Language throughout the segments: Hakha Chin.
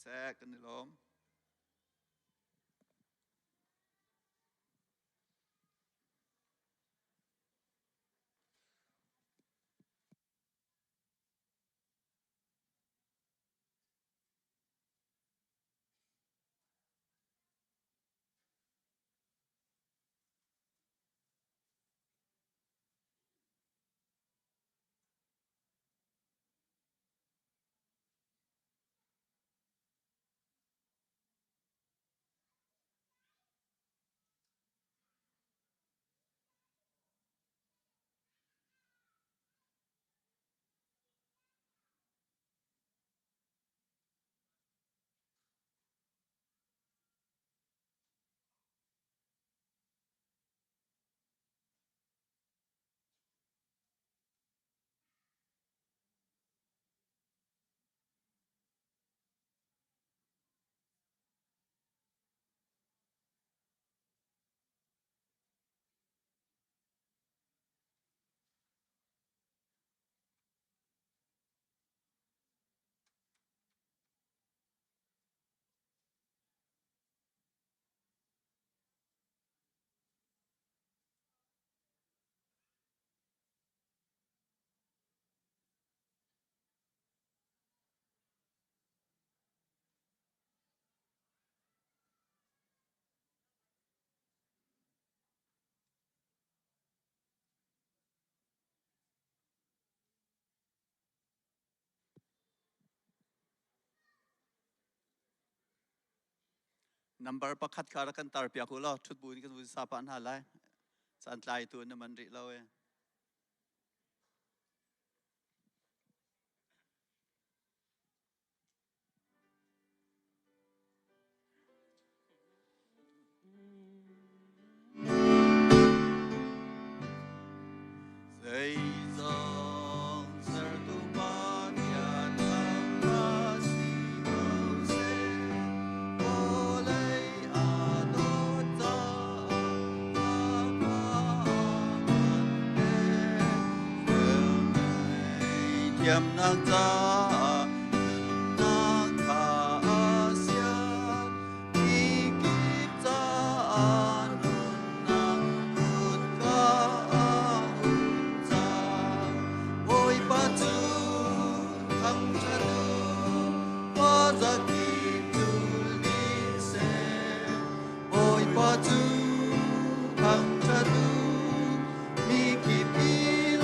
Siseh kan i lawm. Number pakhat kha rak kan tar piak u law ṭhut bu in kan vun sa pah hna lai. Caan tlai tu na man rih lo e. Zeizong sertu Pathian thangṭhat si ko seh. Vawlei aa dawt caah Fapa a kan pek. Thiamnak caah nunnak kha a sian. Mikip caah nunnak kutka a hun cang. Bawipa cu thangṭhat u, khuazakip cul dih seh. Bawipa cu thangṭhat u, mikip i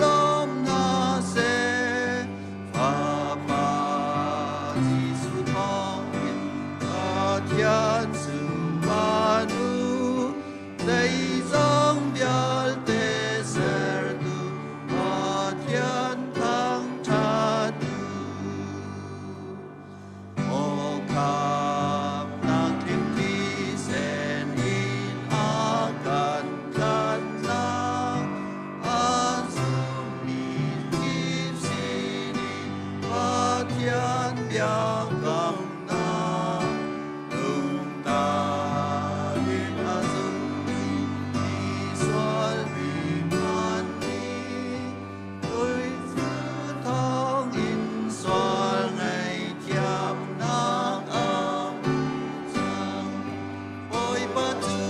lawm hna seh. Fapa Jesuh thawngin Pathian sunparnu zeizong vialte sertu Pathian thangṭhat u. Aw khamnak tling thisen in a kan tlanhnak a zummi kip sinin Pathian biakamnak lungtak in a zummi misual mi hmanh nih thawngin sual ngaihthiamnak a hmu cang. Bawipa cu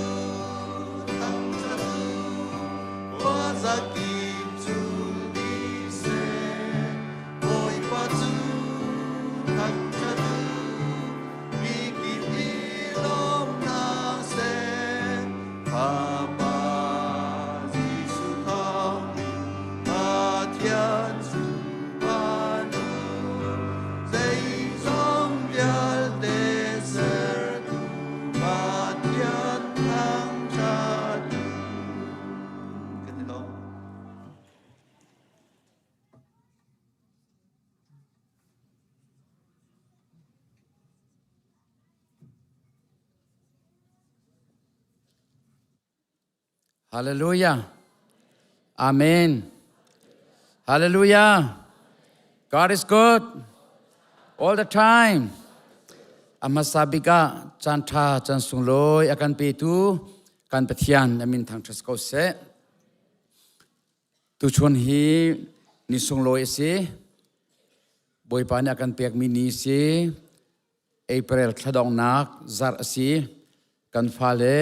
thangṭhat u, khuazakip cul dih seh. Bawipa cu thangṭhat u, mikip i lawm hna seh. Fapa Jesuh thawngin Pathian sunparnu zeizong vialte sertu Pathian thangṭhat u. Kan i lawm. Hallelujah. Amen. Hallelujah. God is good all the time. A hmasa bik ah caan ṭha caan sunglawi a kan petu kan Pathian a min thangṭhat ko seh. Tuchun hi ni sunglawi a si. Bawipa nih a kan pekmi ni si. April thladongnak zarh a si. Kan fale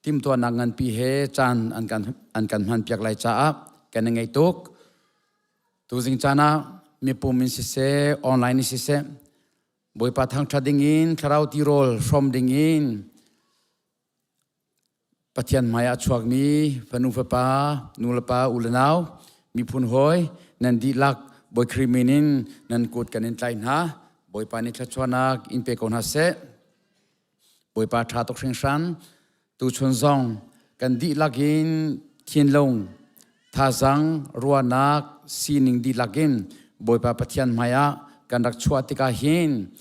timhtuahnak nganpi he caan an kan an kan hmanpiak lai caah kan i ngaih tuk. Tuzing caan ah mipum in siseh, online in siseh, Bawipa thangṭhat dingin thlarau tirawl hrawm dingin Pathian hmai ah chuakmi fanu fapa, nu le pa, u le nau, miphun hawi nan dihlak Bawi Khrih min in nan kut kan in tlaih hna. Bawipa nih thluachuahnak in pe ko hna seh. Bawipa ṭha tuk hringhran. Tuchun zong kan dihlak in thinlung, thazang, ruahnak, sining dihlak in Bawipa Pathian hmai ah kan rak chuah tikah hin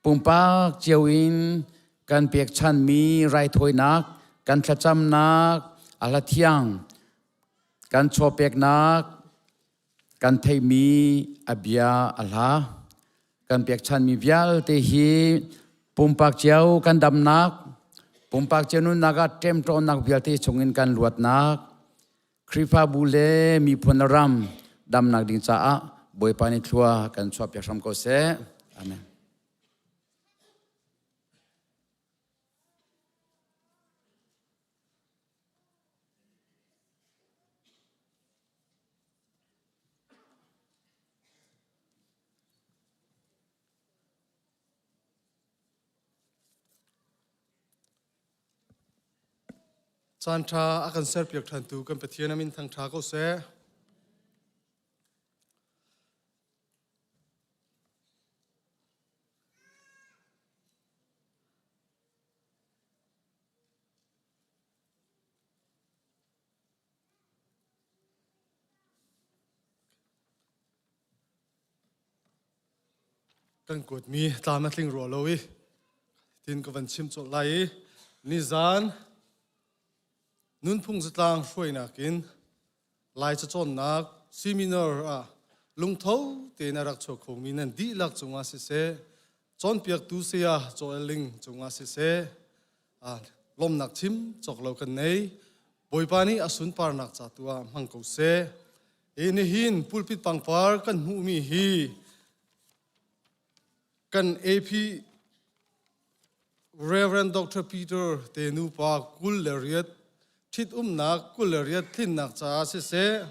Pumpak cio in kan pekchanmi raithawinak, kan thlacamnak, a hla thiang, kan chawpeknak, kan theihmi a bia a hla, kan pekchanmi vialte hi pumpak cio kan damnak, pumpak cio nunnak ah ṭemṭawnnak vialte chungin kan luatnak, Khrihfabu le miphun le ram damnak ding caah Bawipa nih thlua kan chuahpiak hram ko seh. Amen. Caanṭha a kan serpiak ṭhantu kan Pathian a min thangṭha ko seh. Kan kuatmi tlam a tling rua lo i tin ka van chim colh lai i nizan nunphung zatlang hruainak in Lai cacawnnak seminar ah lungtho tein a rak chuak khomi nan dihlak cungah siseh cawnpiaktu saya Joel Ling cungah siseh lawmnak chim cawk lo kan nei. Bawipa nih a sunparnak ca tu ah hmang ko seh. Hi nihin pulpit pangpar kan hmuhmi hi kan AP Reverend Dr. Peter te nupa 28 ṭhitumnak 28 tlinnak caah siseh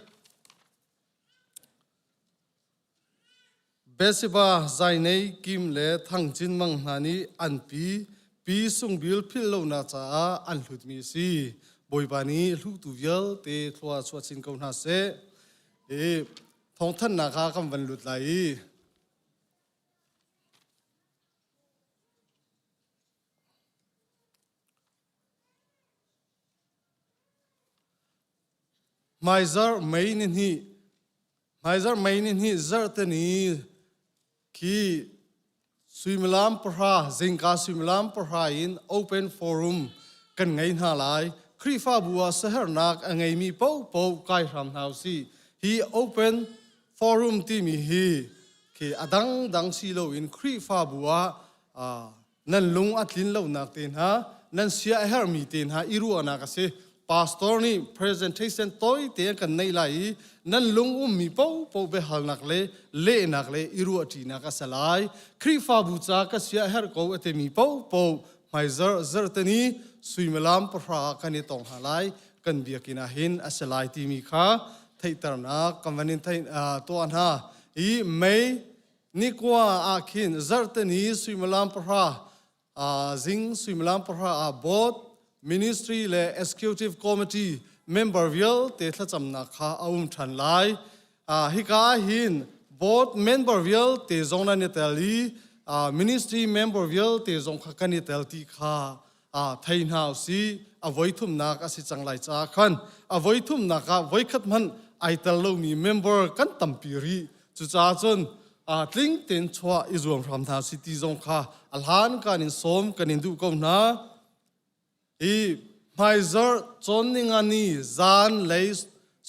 Bethsheba Zainei Kim le Thang Cin Mang hna nih an pi Pi Sung Bil philh lonak caah an hlutmi a si. Bawipa nih hlutu vialte thlua chuah chin ko hna seh. I thawngthanhnak ah kan van lut lai i Hmaizarh May nihnih Hmaizarh May nihnih zarhteni khi suimilam 10 zingka suimilam 10 in open forum kan ngei hna lai. Khrihfabu ah sahernak a ngeimi paohpaoh kai hram hna usih. Hi open forum timi hi khi a dangdang si loin Khrihfabu ah nan lung a tlin lonak te hna nan sia a herhmi te hna i ruahnak a si pastor nih presentation tawi te kan neih lai i nan lung ummi popo biahalnak le lehnak le i ruahṭinak a si lai Khrihfabu ca ka sia herh ko a timi popo hmaizar zarhteni suimilam 10 ah kan i tong hna lai kan biakinn ah hin a si lai timi kha theihternak kan van in theih tuah hna i May Nikua ah khin zarhteni suimilam 10 zing suimilam 10 ah board, ministry le executive committee member vialte thlacamnak kha a um ṭhan lai. Hika ah hin board member vialte zong nan i tel i ministry member vialte zong kha kan i tel ti kha thei hna usih. A voi thumnak a si cang lai caah khan a voi thumnak ah voikhat hmanh ai tel lomi member kan tampi rih. Cucaah cun tling tein chuah i zuam hram hna si ti zong kha a hlan kan in sawm kan in duh ko hna. I hmaizarh cawn ninga ni zan lei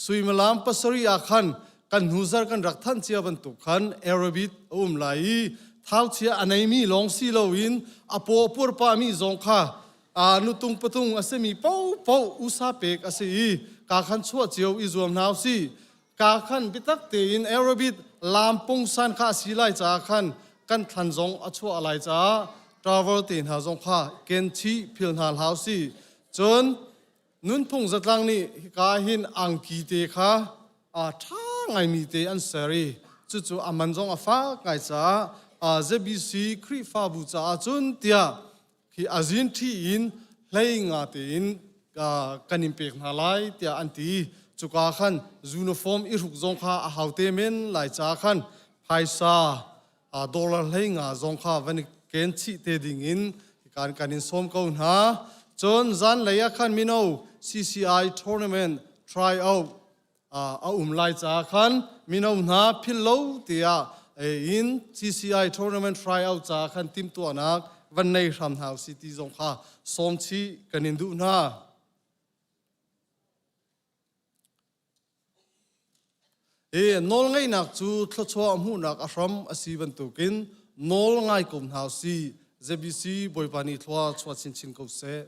suimilam 7 ah khan kan hnuzar kan rak thanh cia bantuk khan Arabic a um lai i thauchia a neimi lawng si loin a paw purpami zong kha nutung patung a simi paohpaoh usa pek a si i ka khan chuah cio i zuam hna usih. Ka khan biatak tein Arabic lam pungsan kha a si lai caah khan. kan thlan zong a chuah lai caah travel te hna zong kha ken chih phil hna hlah si. Cun nunphung zatlang nih hika hin angki te kha a ṭha ngaimi te an ser i cucu a man zong a fak ngai caah ZBC Khrihfabu caah cun tiah khi azin ṭhi in hlei nga tein kan in pek hna lai tiah an ti. Cuka khan uniform i hruk zong kha a hau te men lai ca khan phaisa dollar hlei nga zong kha van i ken chih te ding in kan kan in sawm ko hna. Cun zan lei ah khan mino CCI tournament try out a um lai caah khan mino hna philh lo tiah in CCI tournament try out caah khan timhtuahnak van nei hram hna usih ti zong kha sawm chih kan in duh hna. Hi nawlngeihnak cu thluachuah hmuhnak a hram a si bantukin nawl ngai ko hna usih. ZBC Bawipa nih thlua chuah chinchin ko seh.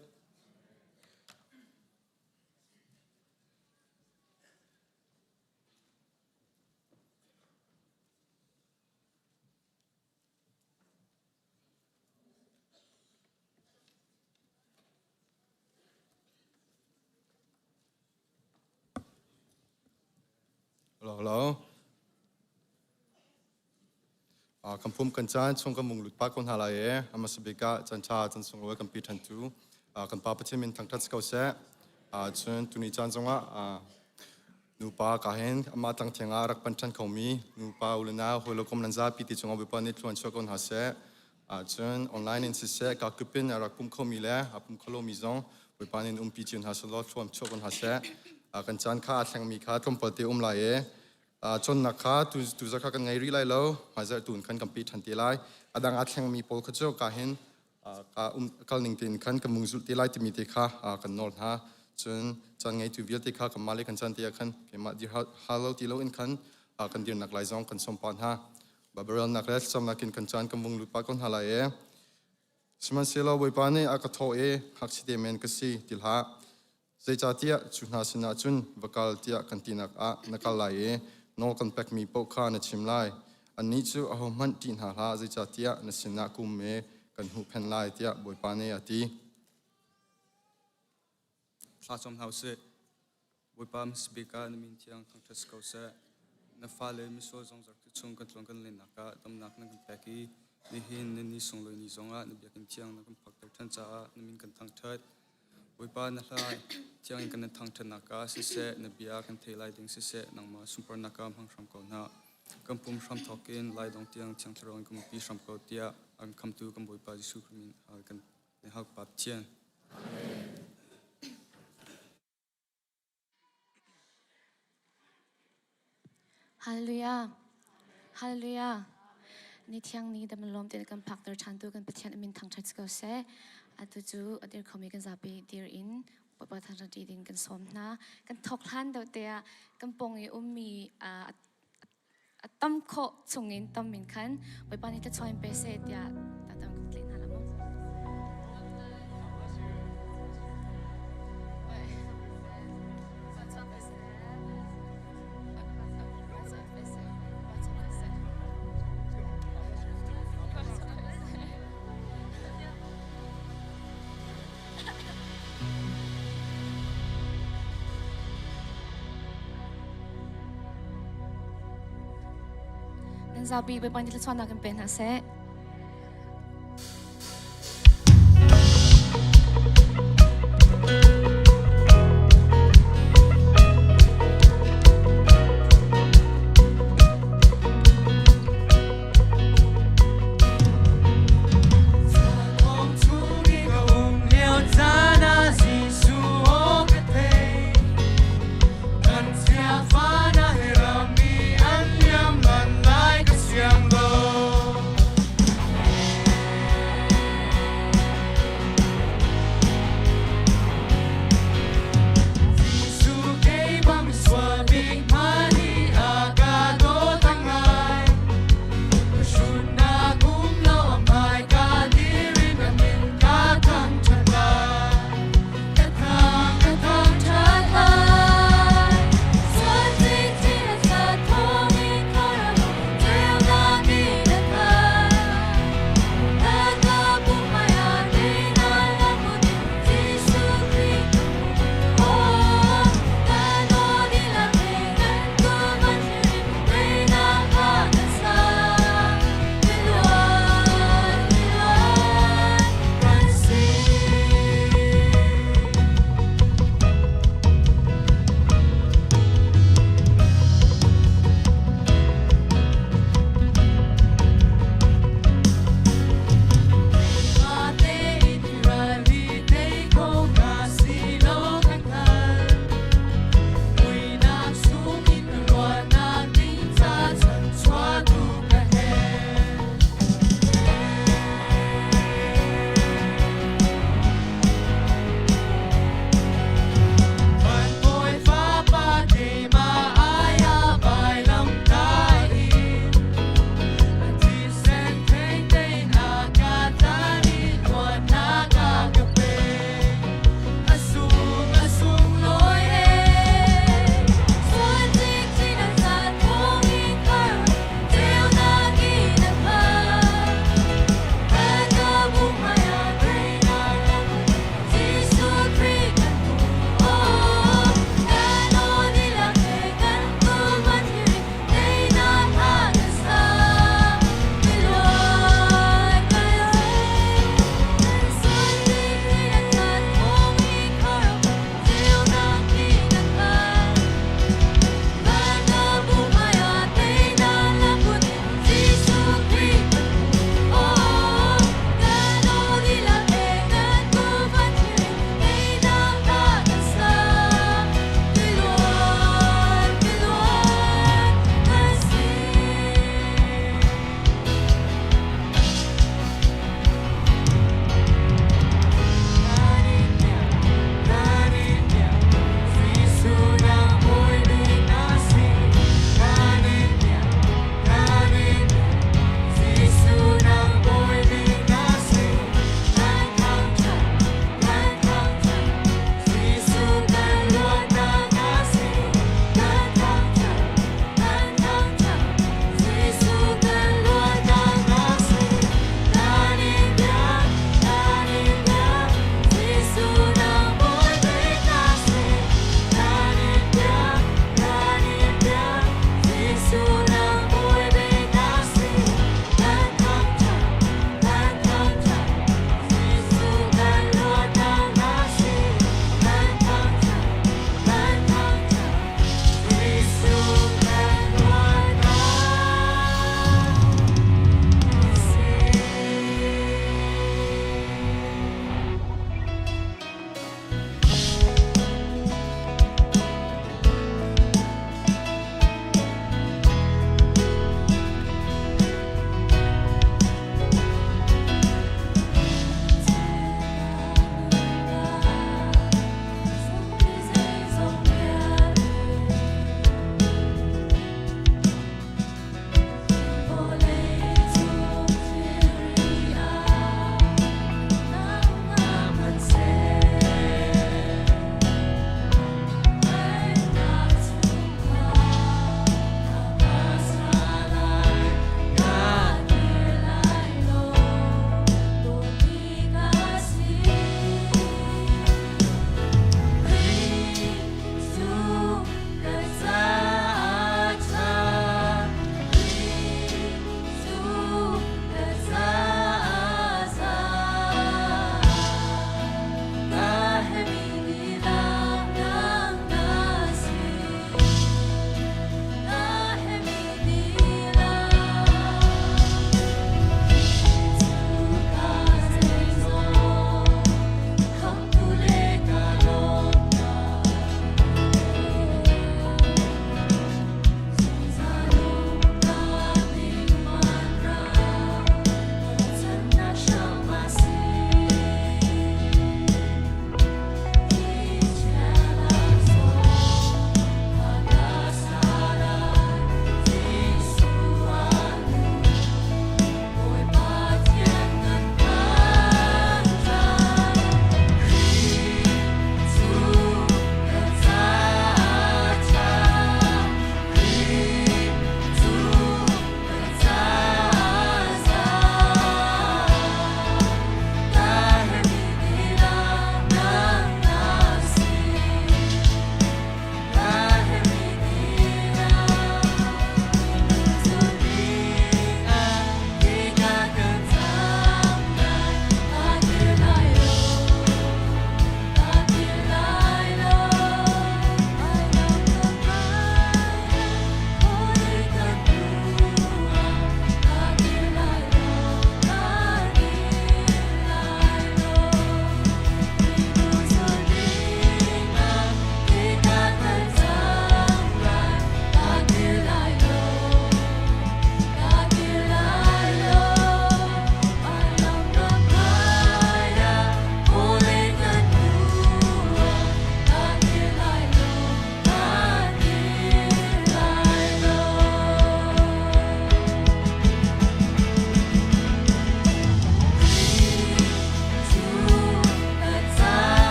Hello, hello. Kan pum kan caan chung kan mung lut pa ko hna lai e. Amasa bik ah chan cha chan sunglawi kan pi than tu kan pa Pathian min thangthat si ko seh. Cun tuni caan zongah nupa ka hin amah tlang thiang ah rak pan than khomi nupa ulenau hawilo kom nan zapi ti cungah Bawipa nih thluan chuah ko hna seh. Cun online in siseh ka kip in a rak pum khomi le a pum kholomi zong Bawipa nih umpi cio hna selaw thluan chuah ko hna seh. Kan caan kha a thlengmi kha tlawmpal te um lai e. Cawnnak kha tuzarh kha kan ngei rih lai lo, hmaizarh tu in khan kan peh ṭhan te lai. A dang aa thlengmi pawl kha cu ka hin ka um kal ning tein khan kan mung zulh te lai timi te kha kan nawl hna. Cun caan ngeitu vialte kha kanmah le kan caan te ah khan keimah dir hal lo ti loin khan kan dirnak lai zong kan sawm pah hna. Babarelnak le thlacamnak in kan caan kan vung lut pah ko hna lai ee. Sihmanhsehlaw Bawipa nih a ka thawh i ngakchia men ka si ti hlah. Zeicahtiah cu hna sinah cun va kal tiah kan tinak ah na kal lai i nawl kan pekmi paoh kha na chim lai. Annih cu ahohmanh ṭih hna hlah, zeicahtiah na sinah kum me kan huhphenh lai, tiah Bawipa nih a ti. Thla cam hna usih. Bawipa hmasabik ah na min thiang thangṭhat si ko seh. Na fale misual zongzar tu chung kan tluang kan lennak ah damnak na kan pek i nihin na ni sunglawi ni zongah na biakinn thiang na kan phakter ṭhan caah na min kan thangṭhat. Bawipa na hla thiang in kan thangṭhatnak ah siseh, na bia kan thei lai ding siseh, nangmah sunparnak ah hmang hram ko hna. Kan pum hram thawk in lai dong tiang Thiang Thlarau in kan pi hram ko tiah an khamtu kan Bawipa Jesuh Khrih min hal kan hal pa Pathian. Hallelujah. Hallelujah. Ni thiang ni dam lawm te kan phakter ṭhan tu kan Pathian amin thangṭhat si ko seh. Atu cu a dir khomi kan zapi dir in Bawipa thangṭhat ṭi ding kan sawm hna. Kan thawk hlan deuh te ah kan pawng i ummi a tam khawh chungin tam in khan Bawipa nih thluachuah in pe seh tiah tatam kan tleh hna la mu. Nan zapi Bawipa nih thluachuahnak in pe hna seh.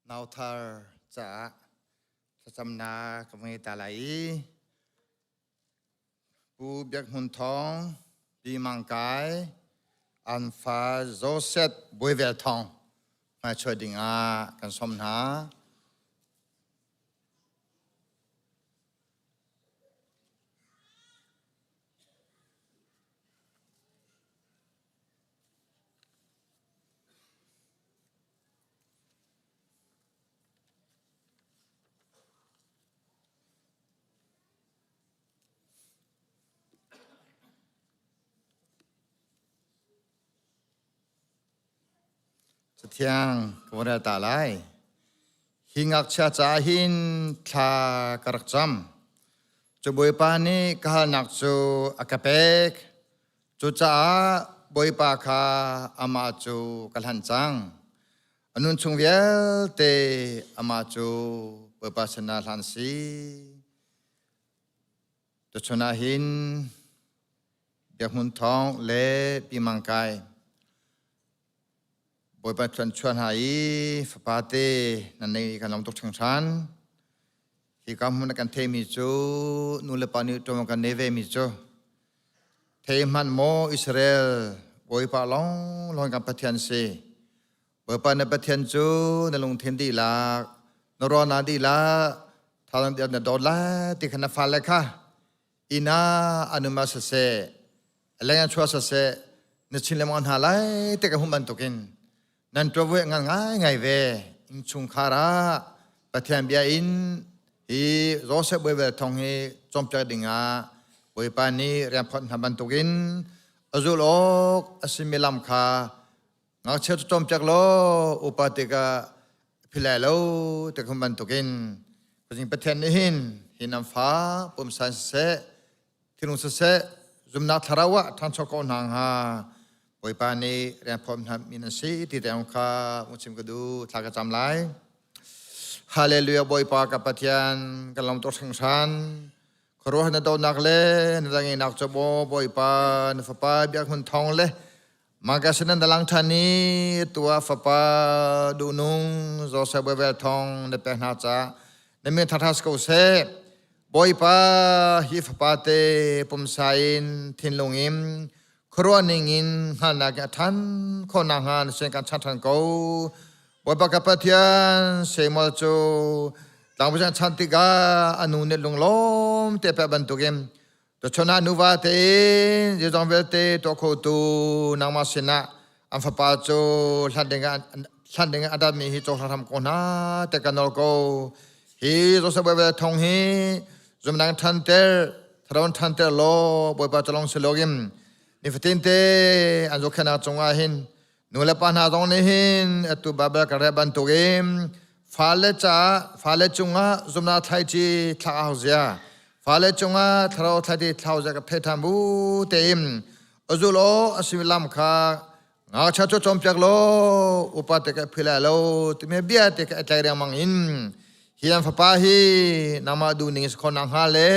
Nauthar caah thlacamnak ka ngei ta lai i Pu Biak Hmun Thawng, Pi Mang Kai, an fa Joseph Bawivel Thawng hmaichuai dingah kan sawm hna. Cathiang ka vun rel ta lai. Hi ngakchia caah hin thla ka rak cam. Cu Bawipa nih ka halnak cu a ka pek. Cucaah Bawipa kha amah cu ka hlanh cang. A nun chung vialte amah cu Bawipa sinah hlan si. Tuchun ah hin Biak Hmun Thawng le Pi Mang Kai Bawipa chuan chuan hna i fapa te nan nei kan lawm tuk hringhran. Hi ka hmun a kan theimi cu nu le pa nih ṭuan kan nei ve mi cu thei hmanh maw Israel Bawipa lawng lawng kan Pathian si. Bawipa na Pathian cu na lungthin dihlak, na ruahnak dihlak, thazaang dihlak na dawt lai ti kha na fale kha inn ah an um ah siseh, a leng ah chuah siseh, na chin lengmang hna lai ti ka hmuh bantukin nan ṭuanvo ngan ngaingai ve. Innchungkhar ah Pathian bia in hi Joseph Baibal thong hi cawnpiak dingah Bawipa nih rian phawt hna bantukin a zulh awk a simi lam kha ngakchia cu cawnpiak law upa tikah philai lo ti khum bantukin Khuazing Pathian nih hin hi nan fa pumsa in siseh thinlung siseh zumnak thlarau ah ṭhangcho ko hna hnga Bawipa nih rian phawt hna mi nan si ti te kha ung chim ka duh thla ka cam lai Hallelujah Bawipa ka Pathian kan lawm tuk hringhran Khuaruah na donak le na danginak cu maw Bawipa na fapa Biak Hmun Thawng le Magazine na lang ṭhan i tua fapa duhnung Joseph Wevel thong na pek hna ca na min thathas ko seh. Bawipa hi fapa te pumsa in thinlung in khuaruah ning in hngalhnak in a ṭhan khawhnak hnga na sin kan chan ṭhan ko. Bawipa ka Pathian Samuel cu tlangbawi chan tikah a nu nih lunglawm te pek bantukin Tuchun ah nuva tein zeizong vialte tuah khotu nangmah sinah an fapa cu hlan dingah hlan dingah a datmi hi cohlang hram ko hna te ka nawl ko. Hi Joseph Baibal thong hi zumdang ṭhanter, tharawn ṭhanter law Bawipa calong si loin nifatin te an zohkhenhnak cungah hin nu le pa hna zong nih hin atu Baibal ka rel bantukin fale caah fale cungah zumnak thlaici thlak a hau zia fale cungah thlarau thlaici thlau zia ka thei ṭhan bu tein a zul aw a simi lam kha ngakchia cu cawnpiak law upa te ka phil lai lo timi bia te ka tlai riangmang in hi an fapa hi nangmah duh ning si kho nak hnga le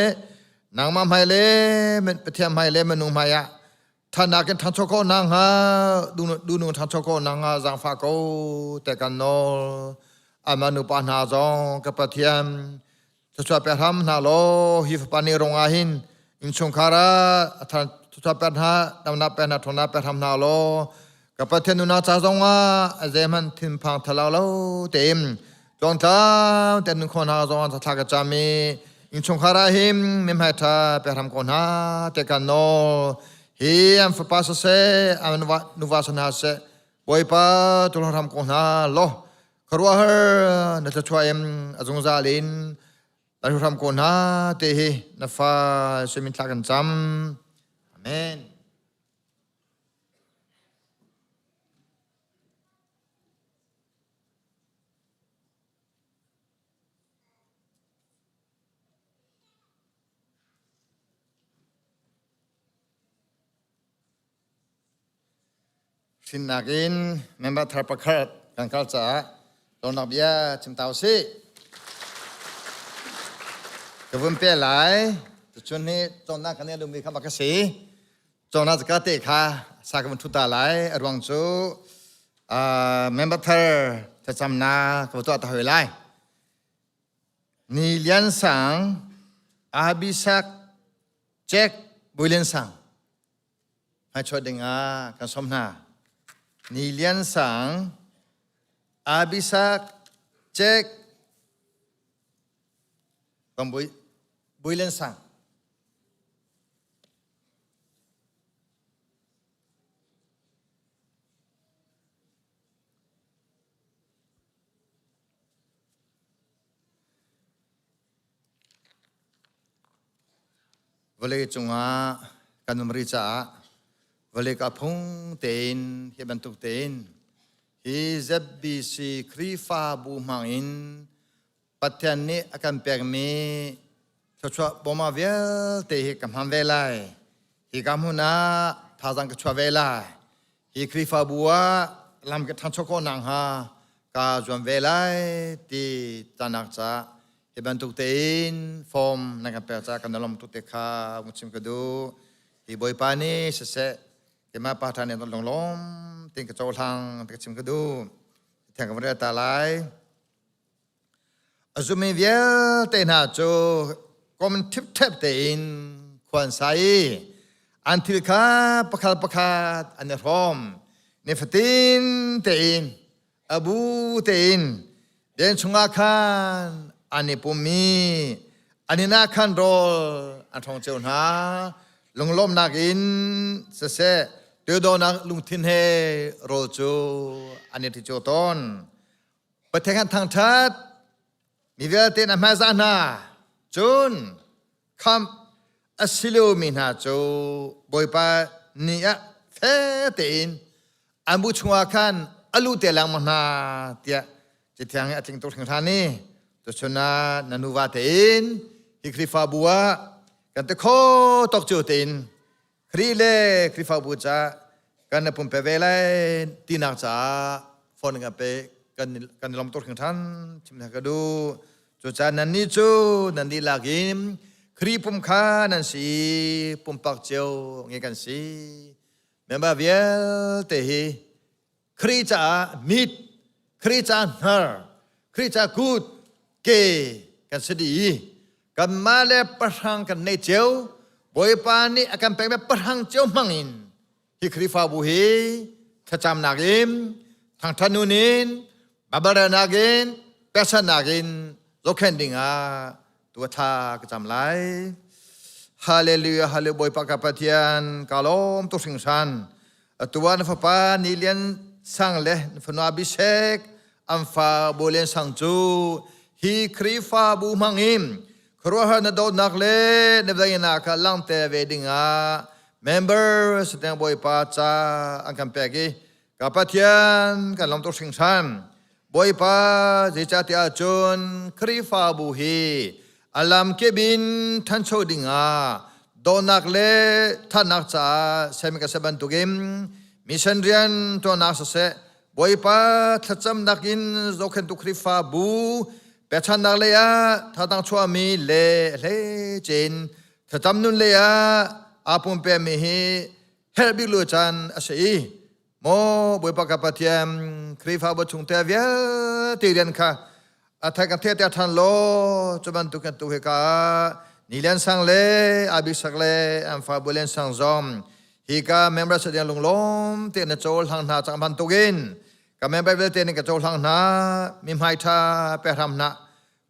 nangmah hmai le Pathian hmai le minung hmai ah Thanak in ṭhancho ko na hnga dunung ṭhancho ko na hnga zaangfah ko te kan nawl ama nupa hna zong ka Pathian thluachuah pe hram hna law hi fapa nih rong ah hin innchungkhar ah thluachuah pe hna damnak pe hna ṭhawnnak pe hram hna law ka Pathian nuna ca zong ah a zeihmanh thinphang thalau lo tein Tlawngtlang te nun kho hna zong an thla ka cam i innchungkhar ah hin mihmai ṭha pe hram ko hna te kan nawl. Hi an fapa siseh, an nuva si hna seh, Bawipa tu hram ko hna law khuaruahhar na thluachuah in a zungzal in na hram ko hna te hi na fa suimin thla kan cam. Amen. Hrinnak in member thar pakhat kan kal caah lawmnak bia chim ta usih. Ka vun pe lai. Tuchun hi cawnnak kan i lumi kha bak a si. Cawnnak ka te kha sa ka vun thu ta lai. A ruang cu member thar. Thlacamnak ka tuah ta hoi lai. Ni Lian Sang, Abisak, Jack Bui Lian Sang. Hmaichuah ding ah kan sawm hna. Ni Lian Sang, Abisak, Jack, Kan Bui, Bui Lian Sang. Vawlei cungah kan um rih caah vawlei ka phung tein hi bantuk tein hi ZBC Khrihfabu hmangin Pathian nih a kan pekmi thluachuah bawma vialte hi ka hman ve lai. Hi ka hmun ah thazaang ka chuah ve lai. Hi Khrihfabu ah lam ka ṭhancho khawh nakhnga kaa zuam ve lai ti canak caah hi bantuk tein form nan kan pek caah kan i lawm tuk te kha vung chim ka duh. Hi Bawipa nih siseh keimah pa ṭha nih lunglawm tein ka cohlang ti ka chim ka duh. Thiang ka van rel ta lai. A zummi vialte hna cu kom ṭhipṭhep tein khua an sa i an thil kha pakhat pakhat an i hrawm. Nifatin tein a bu tein biakinn chungah khan an i pum i an inn ah khan rawl an hrawng cio hna. Lunglawmhnak in siseh, toidornak lungthin he rawl cu an i ṭhi cio tawn. Pathian kan thangṭhat mi vialte na hmaizah hna cun khamh a si lomi hna cu Bawipa ni ah fe tein an bu chungah khan a lu te lengmang hna tiah Cathiang hi a tling tuk hringhran i tuchun ah na nuva tein hi Khrihfabu ah kan ti kho tawk cio tein Khrih le Khrihfabu caah kan na pumpe ve lai tinak caah phone kan pe kan kan lom tuk hringhran chim ka duh. Cucaah nannih cu nan dihlak in Khrih pum kha nan si pumpak cio nge kan si. Member vialte hi Khrih caah mit, Khrih caah hnar, Khrih caah kut, ke kan si dih i kanmah le pahrang kan nei cio. Bawipa nih a kan pekmi pahrang cio hmang in hi Khrihfabu hi thlacamnak in, thangṭhat nun in, babalrenak in, pekchanhnak in zohkhenh dingah tu a thla ka cam lai. Hallelujah, Hallelujah, Bawipa ka Pathian, ka lawm tuk hringhran. Atu ah na fapa Ni Lian Sang le na fanu Abhishek an fa Bawi Lian Sang cu hi Khrihfabu hmang in khuaruahhar na dawtnak le na veinak kha langhter ve dingah member Sateng Bawipa ca an kan pek i ka Pathian kan lawm tuk hringhran. Bawipa zeicahtiah cun Khrihfabu hi a lamkip in ṭhancho dingah dawhnak le ṭhatnak caah sermi ka si bantukin mission rian ṭuannak siseh Bawipa thlacamnak in zohkhenhtu Khrihfabu pekchanhnak lei ah thazaang chuahmi le hleice in thlacam nun lei ah aa pumpemi hi herh bik lu caan a si i Maw Bawipa ka Pathian, Khrihfabu chungtel vialte rian kha a thai kan theh ṭhan law cu bantuk kan tu hika ni lian sang le Abisak le an fa bu lian sang zong hika member sa ding lunglawm te na cawlhlang hna cang bantukin ka member vialte nih ka cawlhlang hna mi hmai ṭha pe hram hna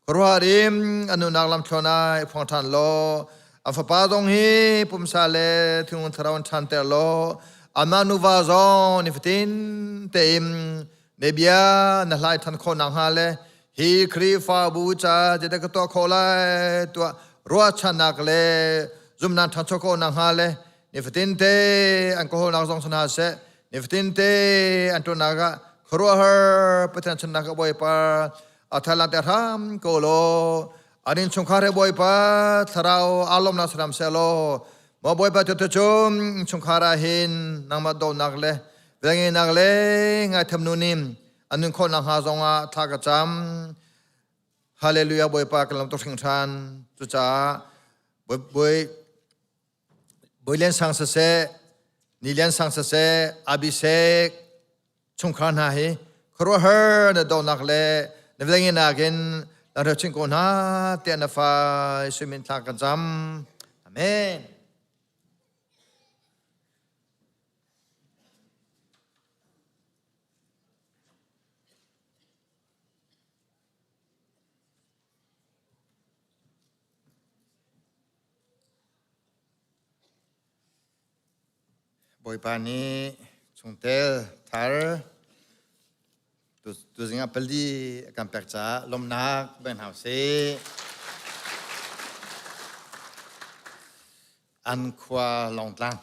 Khuaruahhar in a nunak lamthluan ah i phuang ṭhan law a fapa zong hi pumsa le thinlung thlarau in ṭhanter law amah nuva zong nifatin tein na bia na hlai ṭhan khawh nakhnga le hi Khrihfabu ca zeidah ka tuah khawh lai tuah ruahchannak le zumhnak ṭhancho khawh nakhnga le nifatin te an ka hawlnak zong si hna seh nifatin te an ṭuannak ah khuaruahhar Pathian chunnak a Bawipa a thalang te hram ko law an innchungkhar he Bawipa thlarau aa lawmnak saram seh law maw Bawipa cu cu innchungkhar ah hin nangmah dawtnak le velngeihnak le ngaithiam nu nih an nun khawh nakhnga zongah thla ka cam. Hallelujah Bawipa kan lam tuk hringhran. Cucaah Bawi Bawi Lian Sang siseh, Ni Lian Sang siseh, Abishek chungkhar hna hi. Khuaruahhar na dawtnak le na velngeihnak in lang chin ko hna tiah na fa Jesuh min thla kan cam. Amen. Bawipa nih chungtel thar tuzing ah pali a kan pek caah lawmhnak pe hna usih. An khua Lawngtlang.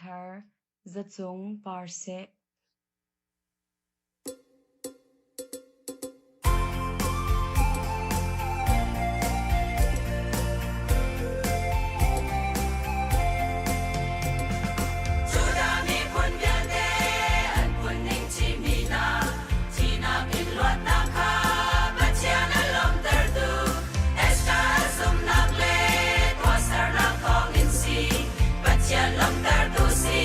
Thar, zacung par seh. Judah miphun vialte an phun ning cihmih hna, thihnak in luatnak kha Pathian a lawmhtertu Esther zumhnak le tuahsernak thawngin si Pathian lawmhtertu si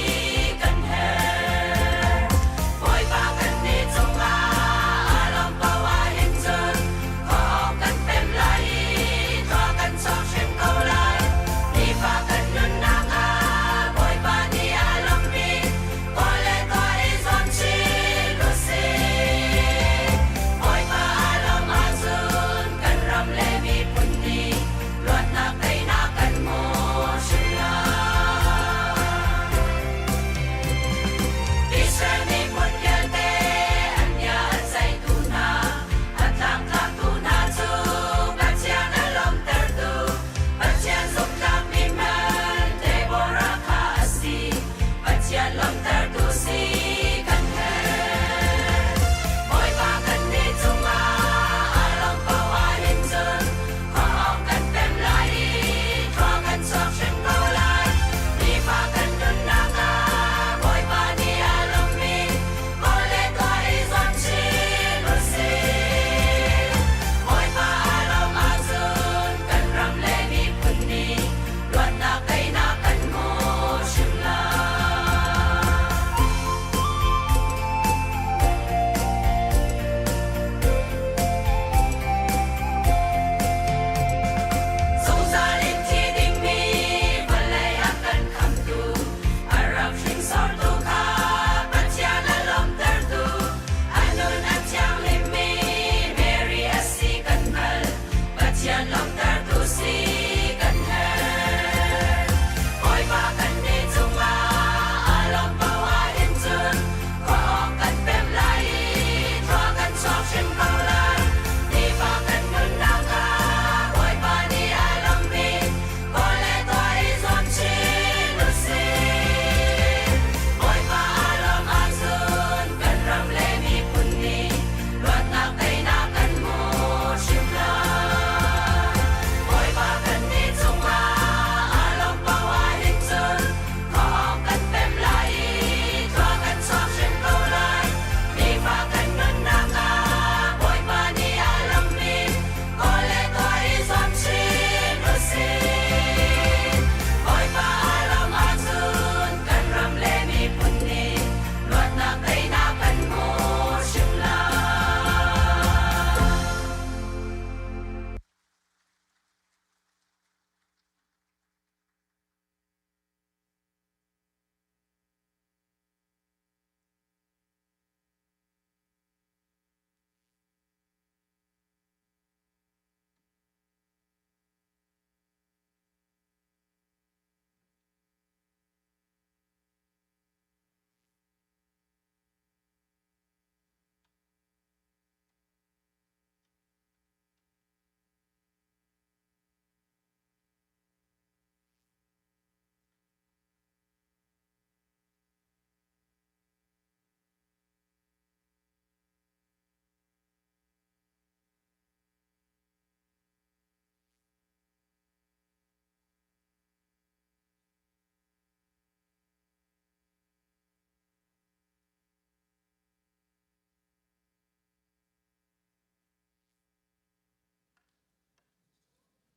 kan herh.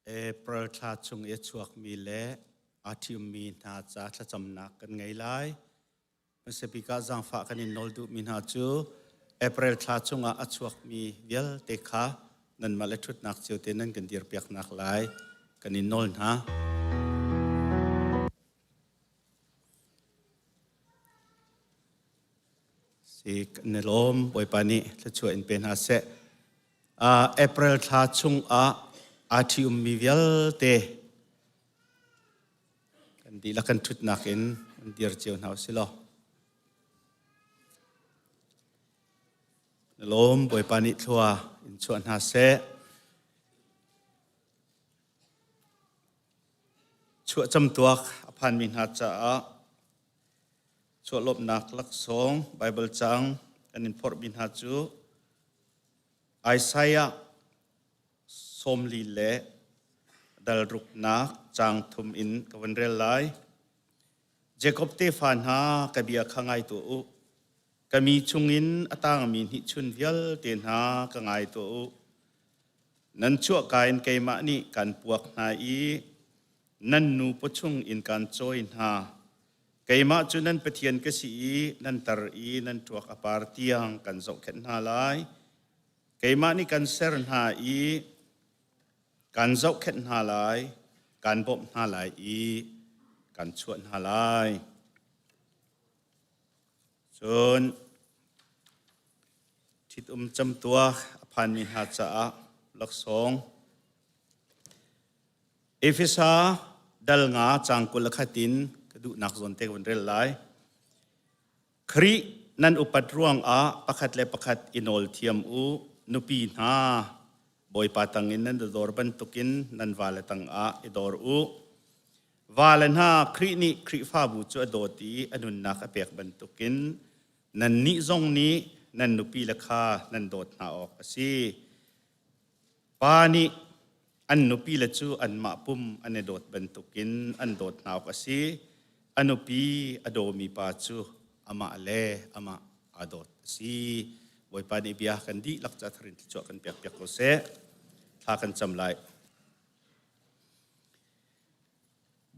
April thla chung i a chuakmi le aa ṭhiummi hna ca thlacamnak kan ngei lai. Hmasa bik ah zaangfah kan in nawl duhmi hna cu April thla chungah a chuakmi vialte kha nanmah le ṭhutnak cio te nan kan dirpiaknak lai kan in nawl hna. Si kan i lawm Bawipa nih thluachuah in pe hna seh. April thla chungah aa ṭhi-ummi vialte kan dihlak kan ṭhutnak in an dir cio hna u si law. Na lawm Bawipa nih thlua in chuah hna seh. Chuah camtuak a phanmi hna caah chuahlawmhnak laksawng Baibal caang kan in phorhmi hna cu Isaiah 40 le dal ruknak caang thum in ka van rel lai. Jakob tefa hna ka bia kha ngai tuah u. Ka mi chungin a tangmi hnihchun vialte hna ka ngai tuah u. Nan chuahka in keimah nih kan puak hna i nan nu pawchung in kan cawi hna. Keimah cu nan Pathian ka si i nan tar i nan ṭuak a par tiang kan zohkhenh hna lai. Keimah nih kan ser hna i kan zohkhenh hna lai, kan bawmh hna lai i kan chuah hna lai. Cun ṭhitum camtuak a phanmi hna caah laksawng Efesa dal nga caang 21 in ka duhnak zawn te ka van rel lai. Khrih nan upat ruangah pakhat le pakhat i nawl thiam u. Nupi hna, Bawipa tangin nan dawr bantukin nan vale tangah i dor u. Vale hna, Khrih nih Khrihfabu cu a dawt i a nunnak a pek bantukin nannih zong nih nan nupile kha nan dawt hna awk a si. Pa nih an nupile cu anmah pum an i dawt bantukin an dawt hna awk a si. A nupi a dawmi pa cu amah le amah aa dawt a si. Bawipa nih bia kan dihlak ca thar in thluachuah kan pek piak ko seh. Thla kan cam lai.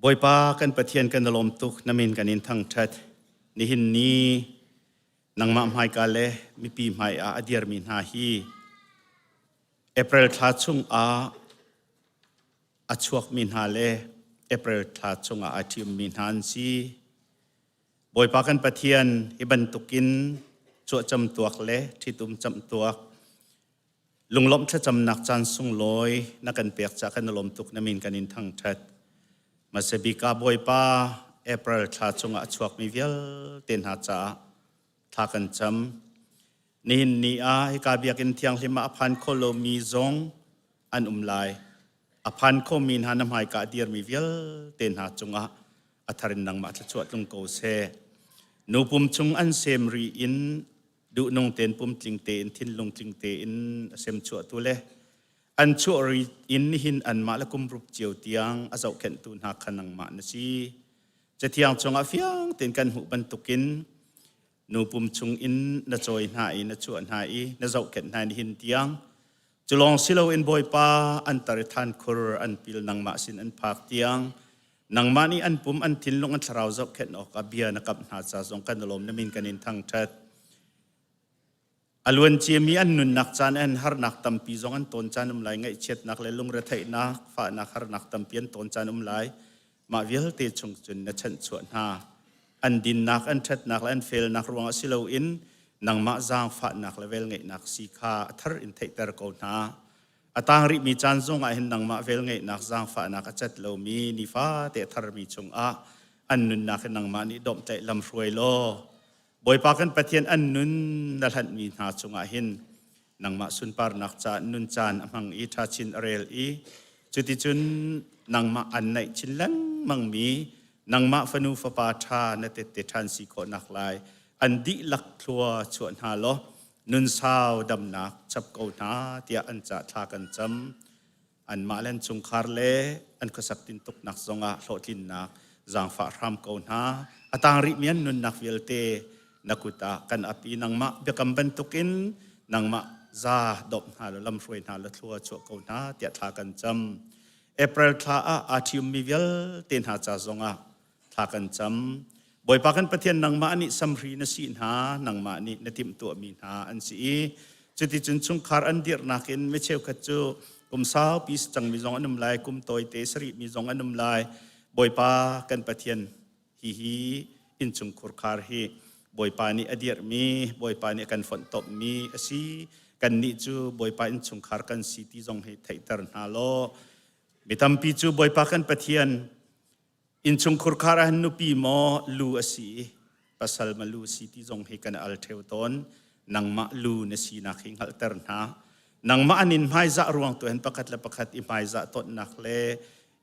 Bawipa kan Pathian kan lawm tuk na min kan in thangṭhat. Nihin ni nangmah hmaika le mipi hmai ah a dirmi hna hi April thla chung ah a chuakmi hna le April thla chungah aa ṭhiummi hna an si. Bawipa kan Pathian hi bantukin cuahcam tuak le ṭhitum camh tuak lunglawmh thlacamnak caan sunglawi na kan pek caah kan i lawm tuk na min kan in thangṭhat. Hmasabik ah Bawipa April thla chungah a chuakmi vialte hna caah thla kan cam. Nihin ni ah hika biakinn thianghlim ah a phan kho lomi zong an um lai. A phan khomi hna na hmaika a dirmi vialte hna cungah a thar in nangmah thluachuah tlung ko seh. Nu pum chung an sem ri in duhnung tein pumtling tein thinlung tling tein a sem chuahtu le an chuah ri in nihin anmah le kumrup cio tiang a zohkhenhtu hna kha nangmah na si. Cathiang chungah fiang tein kan hmuh bantukin nu pum chung in na cawi hna i na chuah hna i na zohkhenh hna nihin tiang cu lawng si loin Bawipa an tar i than khur an pil nangmah sin an phak tiang nangmah nih an pum an thinlung an thlarau zohkhenh awkah bia na kamh hna ca zong kan lawm na min kan in thangṭhat A luanciami an nunnak caan an harnak tampi zong an tawn caan um lai, ngaihchiatnak le lungretheihnak, fahnak harnak tampi an tawn caan um lai. Mah vialte chung cun na chanhchuah hna. An dinnak, an ṭhatnak le an felnak ruangah si loin nangmah zaangfahnak le velngeihnak si kha a thar in theihter ko hna. A tang rihmi caan zongah hin nangmah velngeihnak, zaangfahnak a cat lomi nifate a tharmi chungah an nunnak hi nangmah nih domhtlaih lam hruai law Bawipa kan Pathian an nun na hlanhmi hna cungah hin nangmah sunparnak caah nun caan a hmang i ṭhachin a rel i cuticun nangmah an naih chin lengmangmi nangmah fanu fapa ṭha na tette ṭhan si khawhnak lai an dihlak thlua chuah hna law nun sau damnak chap ko hna tiah an cah thla kan cam. Anmah le an chungkhar le an khuasak tintuknak zongah hlawhtlinnak zaangfah hram ko hna. A tang rihmi an nunnak vialte na kut ah kan ap i nangmah biakam bantukin nangmah za dawp hna law lamhruai hna law thlua chuah ko hna tiah thla kan cam. April thla ah aa ṭhiummi vialte hna ca zongah thla kan cam. Bawipa kan Pathian nangmah nih samhri na sih hna, nangmah nih na timhtuahmi hna an si i cuticun chungkhar an dirhnak in mi cheukhat cu kum saupi cangmi zong an um lai, kum tawite sarihmi zong an um lai. Bawipa kan Pathian hihi innchungkhur khar hi Bawipa nih a dirhmi, Bawipa nih a kan fonhtomhmi a si. Kannih cu Bawipa innchungkhar kan si ti zong hi theihter hna law mi tampi cu Bawipa kan Pathian innchungkhur khar ah hin nupi maw lu a si i pasal ma lu si ti zong hi kan al ṭheo tawn. Nangmah lu na sinak hi hngalhter hna. Nangmah an in hmaizah ruang tu hin pakhat le pakhat i hmaizah tawnnak le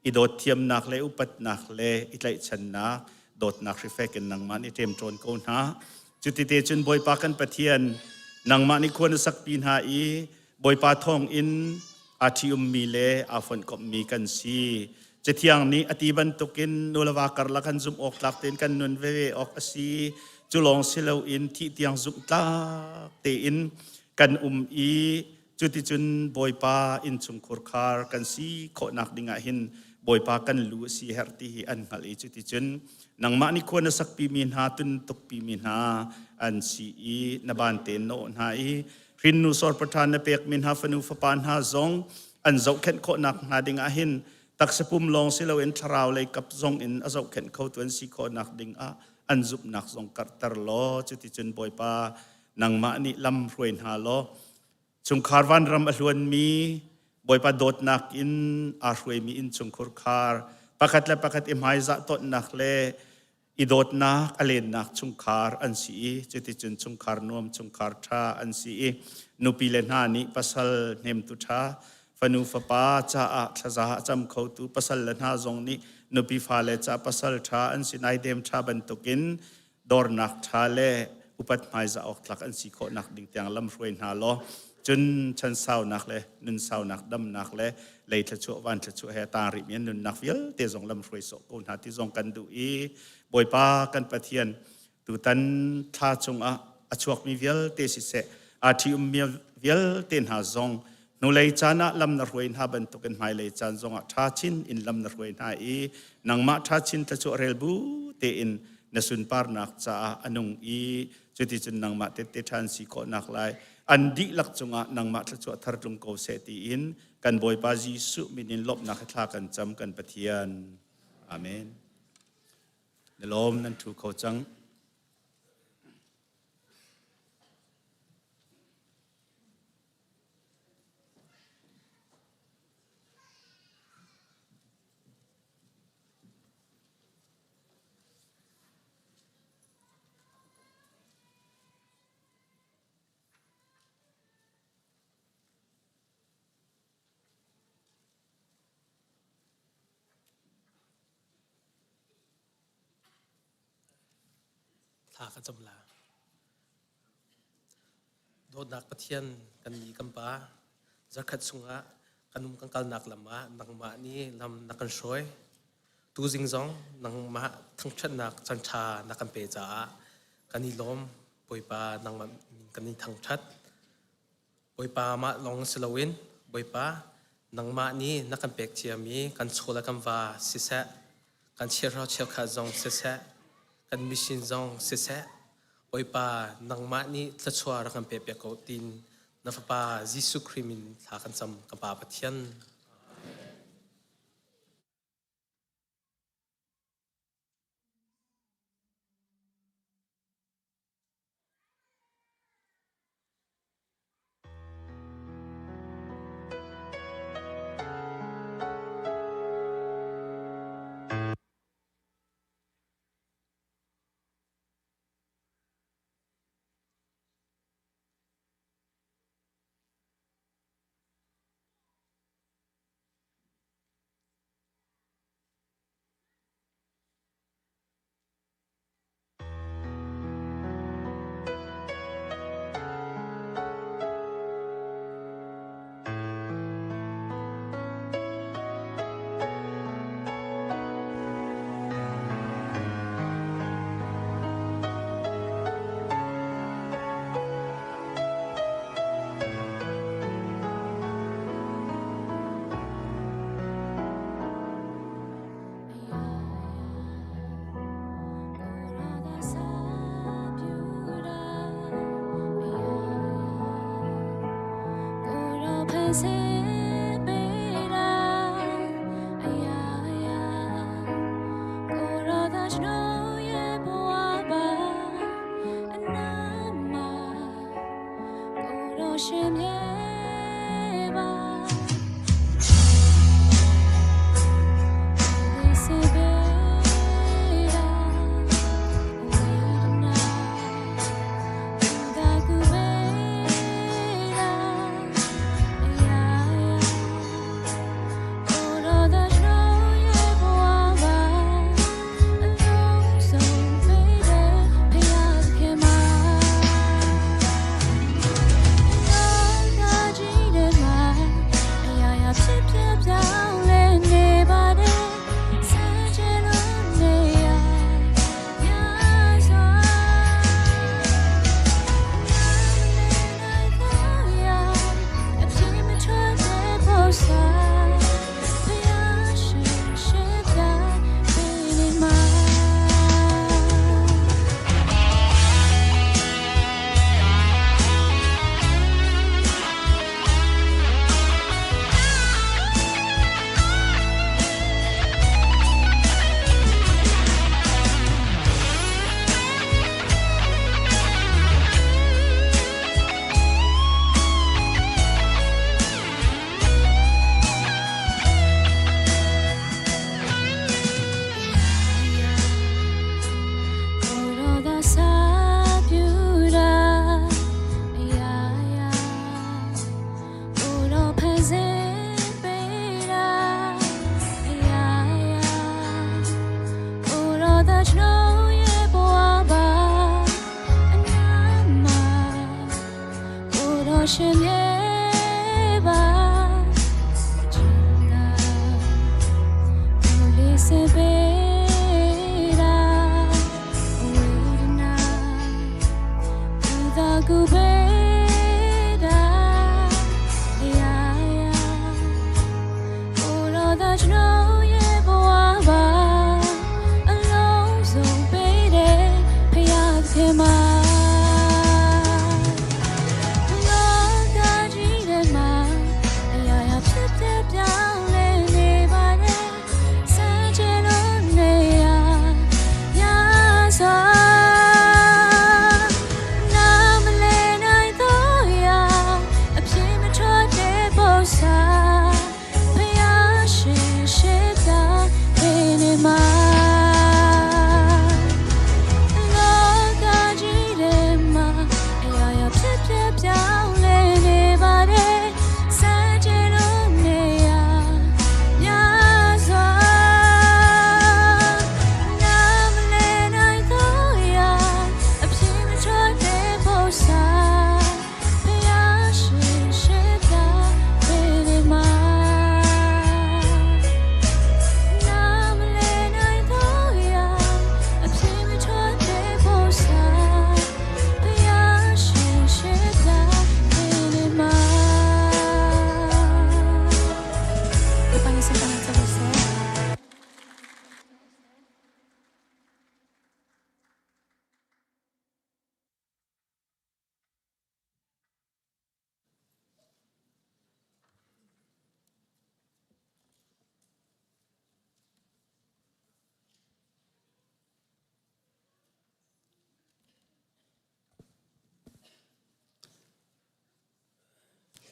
i dawt thiamnak le upatnak le i tlaihchannak dawtnak hrifek in nangmah nih ṭemṭawn ko hna. Cutite cun Bawipa kan Pathian nangmah nih khua na sakpi hna i Bawipa thawng in aa ṭhi-ummi le aa fonhkomhmi kan si. Cathiang nih a ti bantukin nu le va karlak kan zumh awk tlak tein kan nun veve awk a si. Cu lawng si loin thih tiang zumh tlak tein kan um i Cuticun Bawipa innchungkhur khar kan si khawhnak dingah hin Bawipa kan lu a si herh ti hi an hngalh i cuticun nangmah nih khua na sakpimi hna tuntukpimi hna an si i na ban tein na awh hna i hrinnu sawrpaṭha na pekmi hna fanu fapa hna zong an zohkhenh khawhnak hnga dingah hin taksapum lawng si loin thlarau lei kap zong in a zohkhenh khotu an si khawhnak dingah an zumhnak zong karhter law cuticun Bawipa nangmah nih lam hruai hna law chungkhar vanram a hluanmi Bawipa dawtnak in aa hruaimi innchungkhur khar pakhat le pakhat i hmaizah tonnak le i dawtnak a lennak chungkhar an si i cuticun chungkhar nuam chungkhar ṭha an si i nupi le hna nih pasal hnemtu ṭha fanu fapa caah thlaza a cam khotu pasal le hna zong nih nupi fale ca pasal ṭha an si naidem ṭha bantukin dornak ṭha le upat hmaizah awk tlak an si khawhnak ding tiang lamhruai hna law cun chan saunak le nun saunak damnak le lei thluachuah van thluachuah he tang rihmi an nunnak vialte zong lamhruai sawh ko hna ti zong kan duh i Bawipa kan Pathian tutan thla chungah a chuakmi vialte siseh aa ṭhi-ummi vialte hna zong hnulei caan ah lam na hruai hna bantukin hmailei caan zongah ṭha chin in lam na hruai hna i nangmah ṭha chin thluachuah rel bu tein na sunparnak caah a nung i cuticun nangmah tette ṭhan si khawhnak lai an dihlak cungah nangmah thluachuah thar tlung ko seh tiin kan Bawipa Jesuh min in lawmhnak he thla kan cam kan Pathian. Amen. Na lawm nan ṭhu kho cang. Thla ka cam la. Dawtnak Pathian kan nih kan Pa, zarkhat chungah kan um kan kalnak lam ah nangmah nih lam na kan hruai. Tuzing zong nangmah thangṭhatnak caanṭha na kan pe caah kan i lawm. Bawipa nangmah min kan in thangṭhat. Bawipa mah lawng si loin Bawipa nangmah nih na kan pek ciami kan chaw le kan va siseh, kan chiahra cheukhat zong siseh, kan mission zong siseh, Bawipa nangmah nih thluachuah rak kan pe piak ko tiin na Fapa Jesuh Khrih min thla kan cam ka Pa Pathian.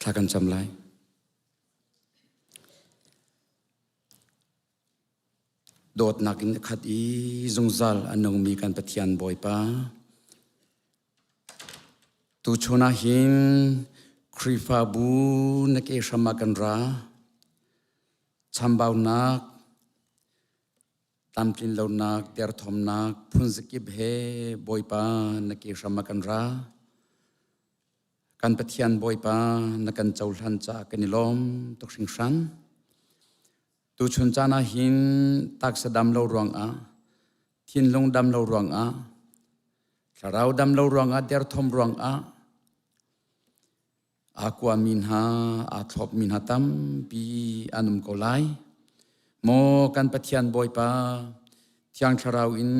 Thla kan cam lai. Dawtnak in a khat i zungzal a nungmi kan Pathian Bawipa. Tuchun ah hin Khrihfabu na ke hram ah kan ra. Chambaunak, tlamtlin lonak, derthawmnak phunzakip he Bawipa na ke hram ah kan ra. Kan Pathian Bawipa na kan cohlan caah kan i lawm tuk hringhran. Tuchun caan ah hin taksa dam lo ruangah, thinlung dam lo ruangah, thlarau dam lo ruangah, derthawm ruangah aa kuami hna, aa thlopmi hna tampi an um ko lai. Maw kan Pathian Bawipa, Thiang Thlarau in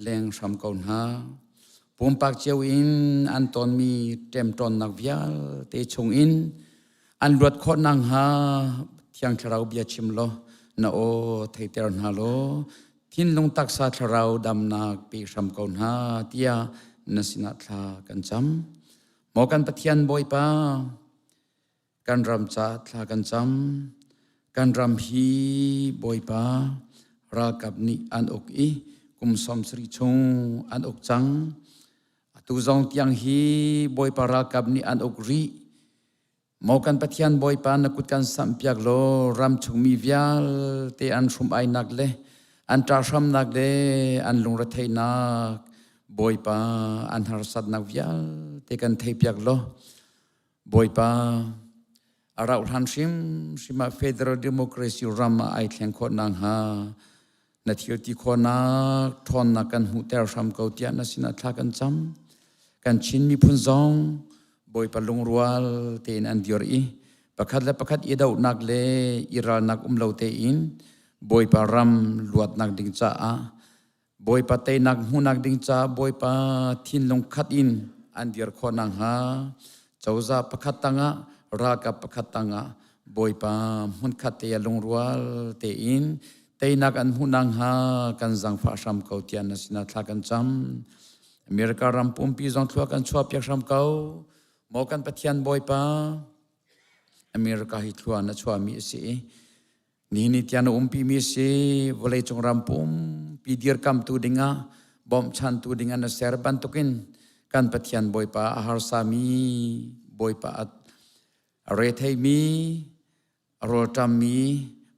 leng hram ko hna. Pumpak cio in an tonmi ṭemṭawnnak vialte chungin An luat khawh nakhnga Thiang Thlarau bia chim law na aw theiter hna law thinlung taksa thlarau damnak pe hram ko hna tiah na sinah thla kan cam. Maw kan Pathian Bawipa, kan ram caah thla kan cam. Kan ram hi Bawipa ralkap nih an uk i kum 70 chung an uk cang. Atu zong tiang hi Bawipa ralkap nih an uk rih. Maw kan Pathian Bawipa na kut kan samhpiak law ram chungmi vialte an hrum-ainak le an ṭahhramnak le an lungretheihnak Bawipa an harsatnak vialte kan theipiak law Bawipa a rauh hlan hrimhrim ah Federal Democracy ram ah ai thleng khawh nakhnga na thil ti khawhnak ṭhawnnak kan hmuhter hram ko tiah na sinah thla kan cam. Kan Chin miphun zong Bawipa lungrual tein an dir i pakhat le pakhat i dohnak le i ralnak um lo tein Bawipa ram luatnak ding caah Bawipa teinak hmuhnak ding caah Bawipa thinlung khat in an dir khawh nakhnga cozah pakhat tangah ralkap pakhat tangah Bawipa hmunkhat te ah lungrual tein teinak an hmuh nakhnga kan zaangfah hram ko tiah na sinah thla kan cam. America ram pumpi zong thlua kan chuahpiak hram ko. Maw kan Pathian Bawipa, America hi thlua na chuahmi a si i ni ni tiang na umpimi a si. Vawleicung ram pumpi dirkamtu dingah bawmchantu dingah na ser bantukin kan Pathian Bawipa a harsami Bawipa a retheimi a rawlṭammi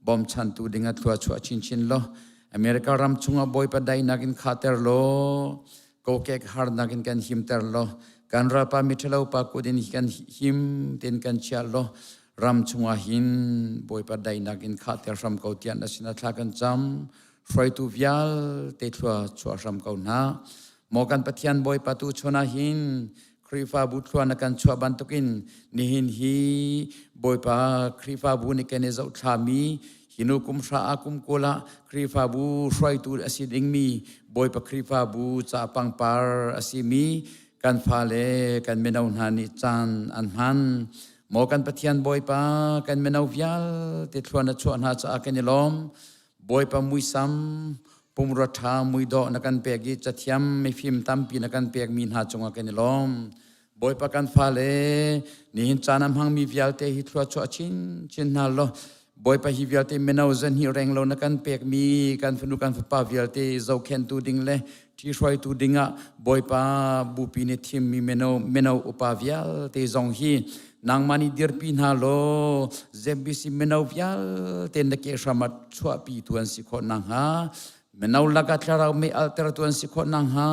bawmchantu ding ah thlua chuah chinchin law America ram chungah Bawipa daihnak in khahter law kokek harnak in kan himter law kan ralpa miṭhalo pa kut in kan him tein kan chiah law ram chungah hin Bawipa daihnak in khahter hram ko tiah na sinah thla kan cam hruaitu vialte thlua chuah hram ko hna maw kan Pathian Bawipa tu chun ah hin Khrihfabu thlua na kan chuah bantukin nihin hi Bawipa Khrihfabu nih kan i zohthlami hinu kum hra ah kum kul ah Khrihfabu hruaitu a si dingmi Bawipa Khrihfabu ca pangpar a simi kan fale kan mino hna nih caan an hman. Maw kan Pathian Bawipa kan mino vialte thlua na chuah hna caah kan i lawm. Bawipa muisam pumrua ṭha muidawh na kan pek i cathiam mifim tampi na kan pekmi hna cungah kan i lawm. Bawipa kan fale nihin caan a hmangmi vialte hi thlua chuah chinchin hna law Bawipa hi vialte mino zan hi reng lo na kan pekmi kan fanu kan fapa vialte zohkhenhtu ding le ṭhihruaitu dingah Bawipa bupi nih thimmi mino mino upa vialte zong hi nangmah nih dirpi hna law ZBC mino vialte na ke hram ah chuahpi tu an si khawh nakhnga mino lakah thlarau mei alter tu an si khawh nakhnga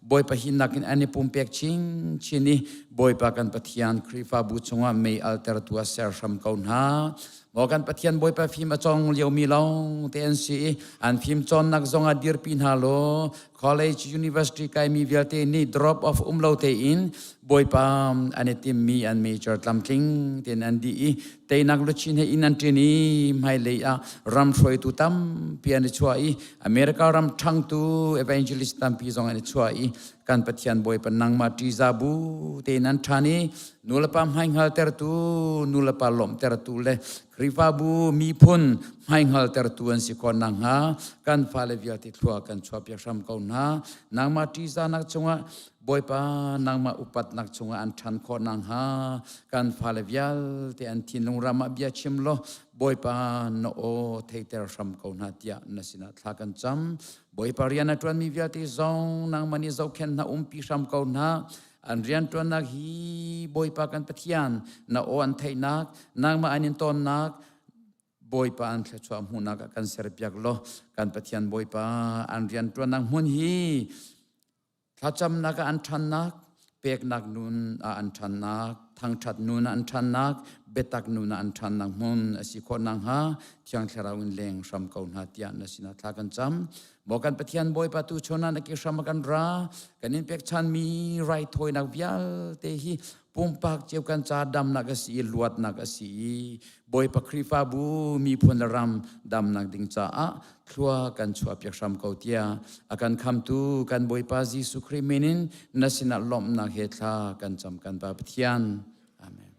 Bawipa hi nakin an i pumpek chinchin i Bawipa kan Pathian Khrihfabu chungah mei alter tu ah ser hram ko hna Maw kan Pathian Bawipa fim a cawng liomi lawng te an si i an fim cawnnak zongah dirpi hna law college university kaimi vialte nih drop off um lo tein Bawipa an i timmi an major tlamtling tein an dih i teinak luchin he inn an ṭin i hmailei ah ram hruaitu tampi an i chuah i America ram ṭhangtu evangelist tampi zong an i chuah i kan Pathian Bawipa nangmah ṭihzah bu tein an ṭhan i nulepa hmaihngaltertu nulepa lawmhtertu le Khrihfabu miphun hmaihngaltertu an si khawh nakhnga kan fale vialte thlua kan chuahpiak hram ko hna nangmah ṭihzahnak chungah Bawipa nangmah upatnak chungah an ṭhan khawh nakhnga kan fale vialte an thinlung ram ah bia chim law Bawipa na aw theiter hram ko hna tiah na sinah thla kan cam Bawipa rian a ṭuanmi vialte zong nangmah nih zohkhenh hna umpi hram ko hna an rianṭuannak hi Bawipa kan Pathian na aw an theihnak nangmah an in tawnnak Bawipa an thluachuah hmuhnak ah kan serpiak law kan Pathian Bawipa an rianṭuannak hmun hi Thlacamnak ah an ṭhannak, peknak nun ah an ṭhannak, thangṭhat nun ah an ṭhannak, biatak nun ah an ṭhannak hmun a si khawh nakhnga Thiang Thlarau in leng hram ko hna tiah na sinah thla kan cam. Maw kan Pathian Bawipa tu chun ah na ke hram ah kan ra, kan in pekchanmi raithawinak vialte hi pumpak cio kan ca damnak a si i luatnak a si i Bawipa Khrihfabu miphun le ram damnak ding caah thlua kan chuahpiak hram ko tiah a kan khamtu kan Bawipa Jesuh Khrih min in na sinah lawmhnak he thla kan cam kan Pa Pathian. Amen.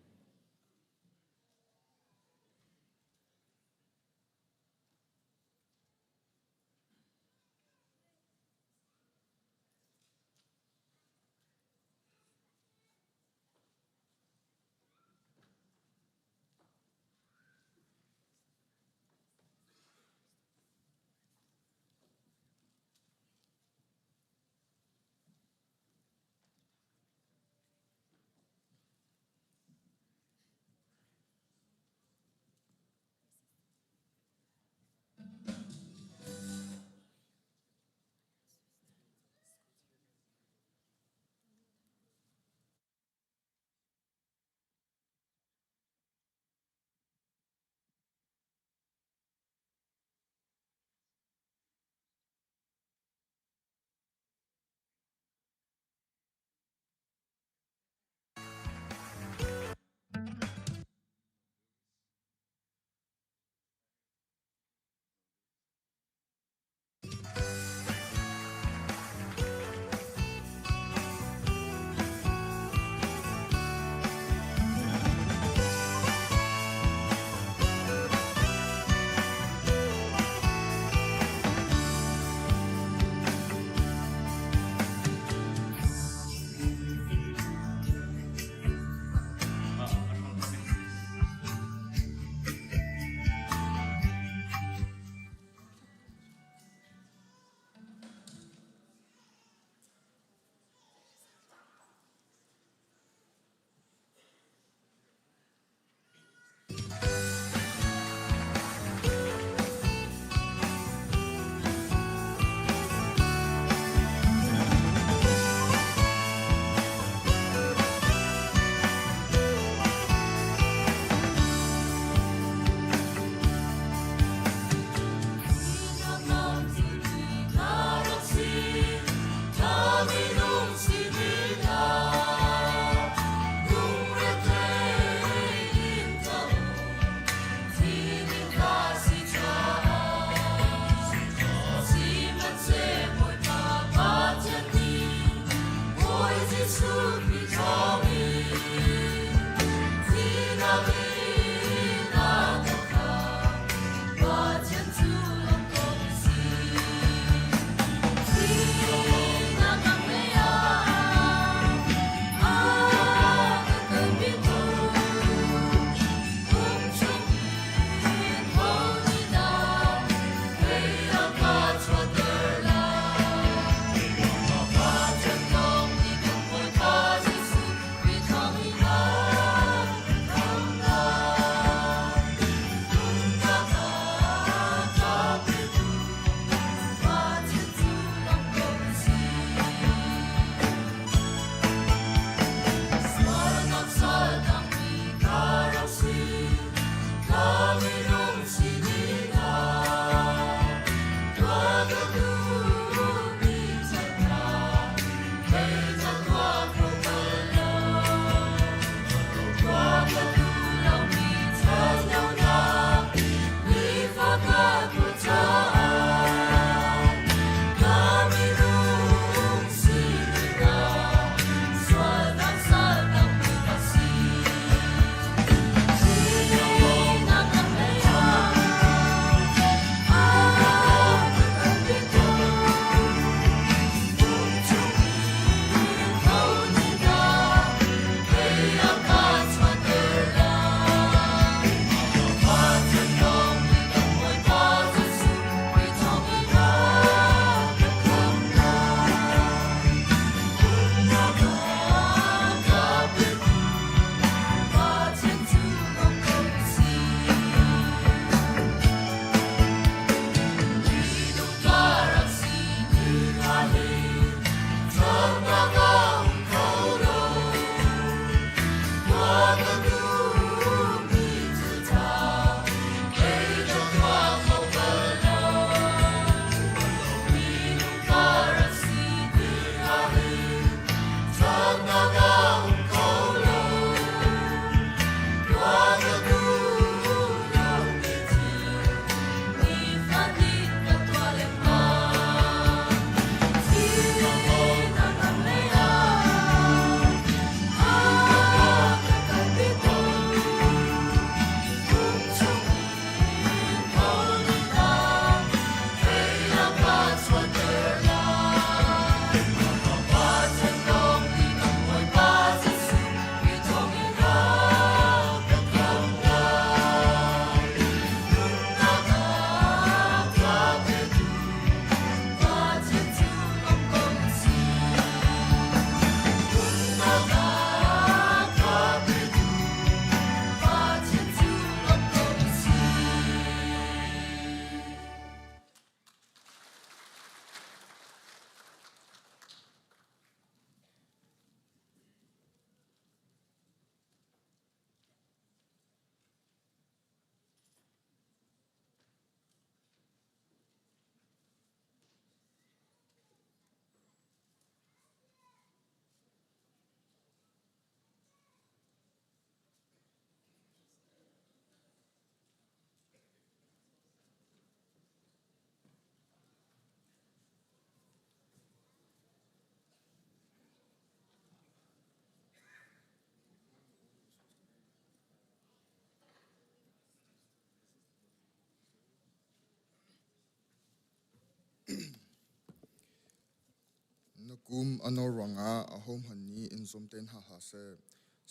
Na kum a nor ruangah ahohmanh nih in zum te hna hlah seh.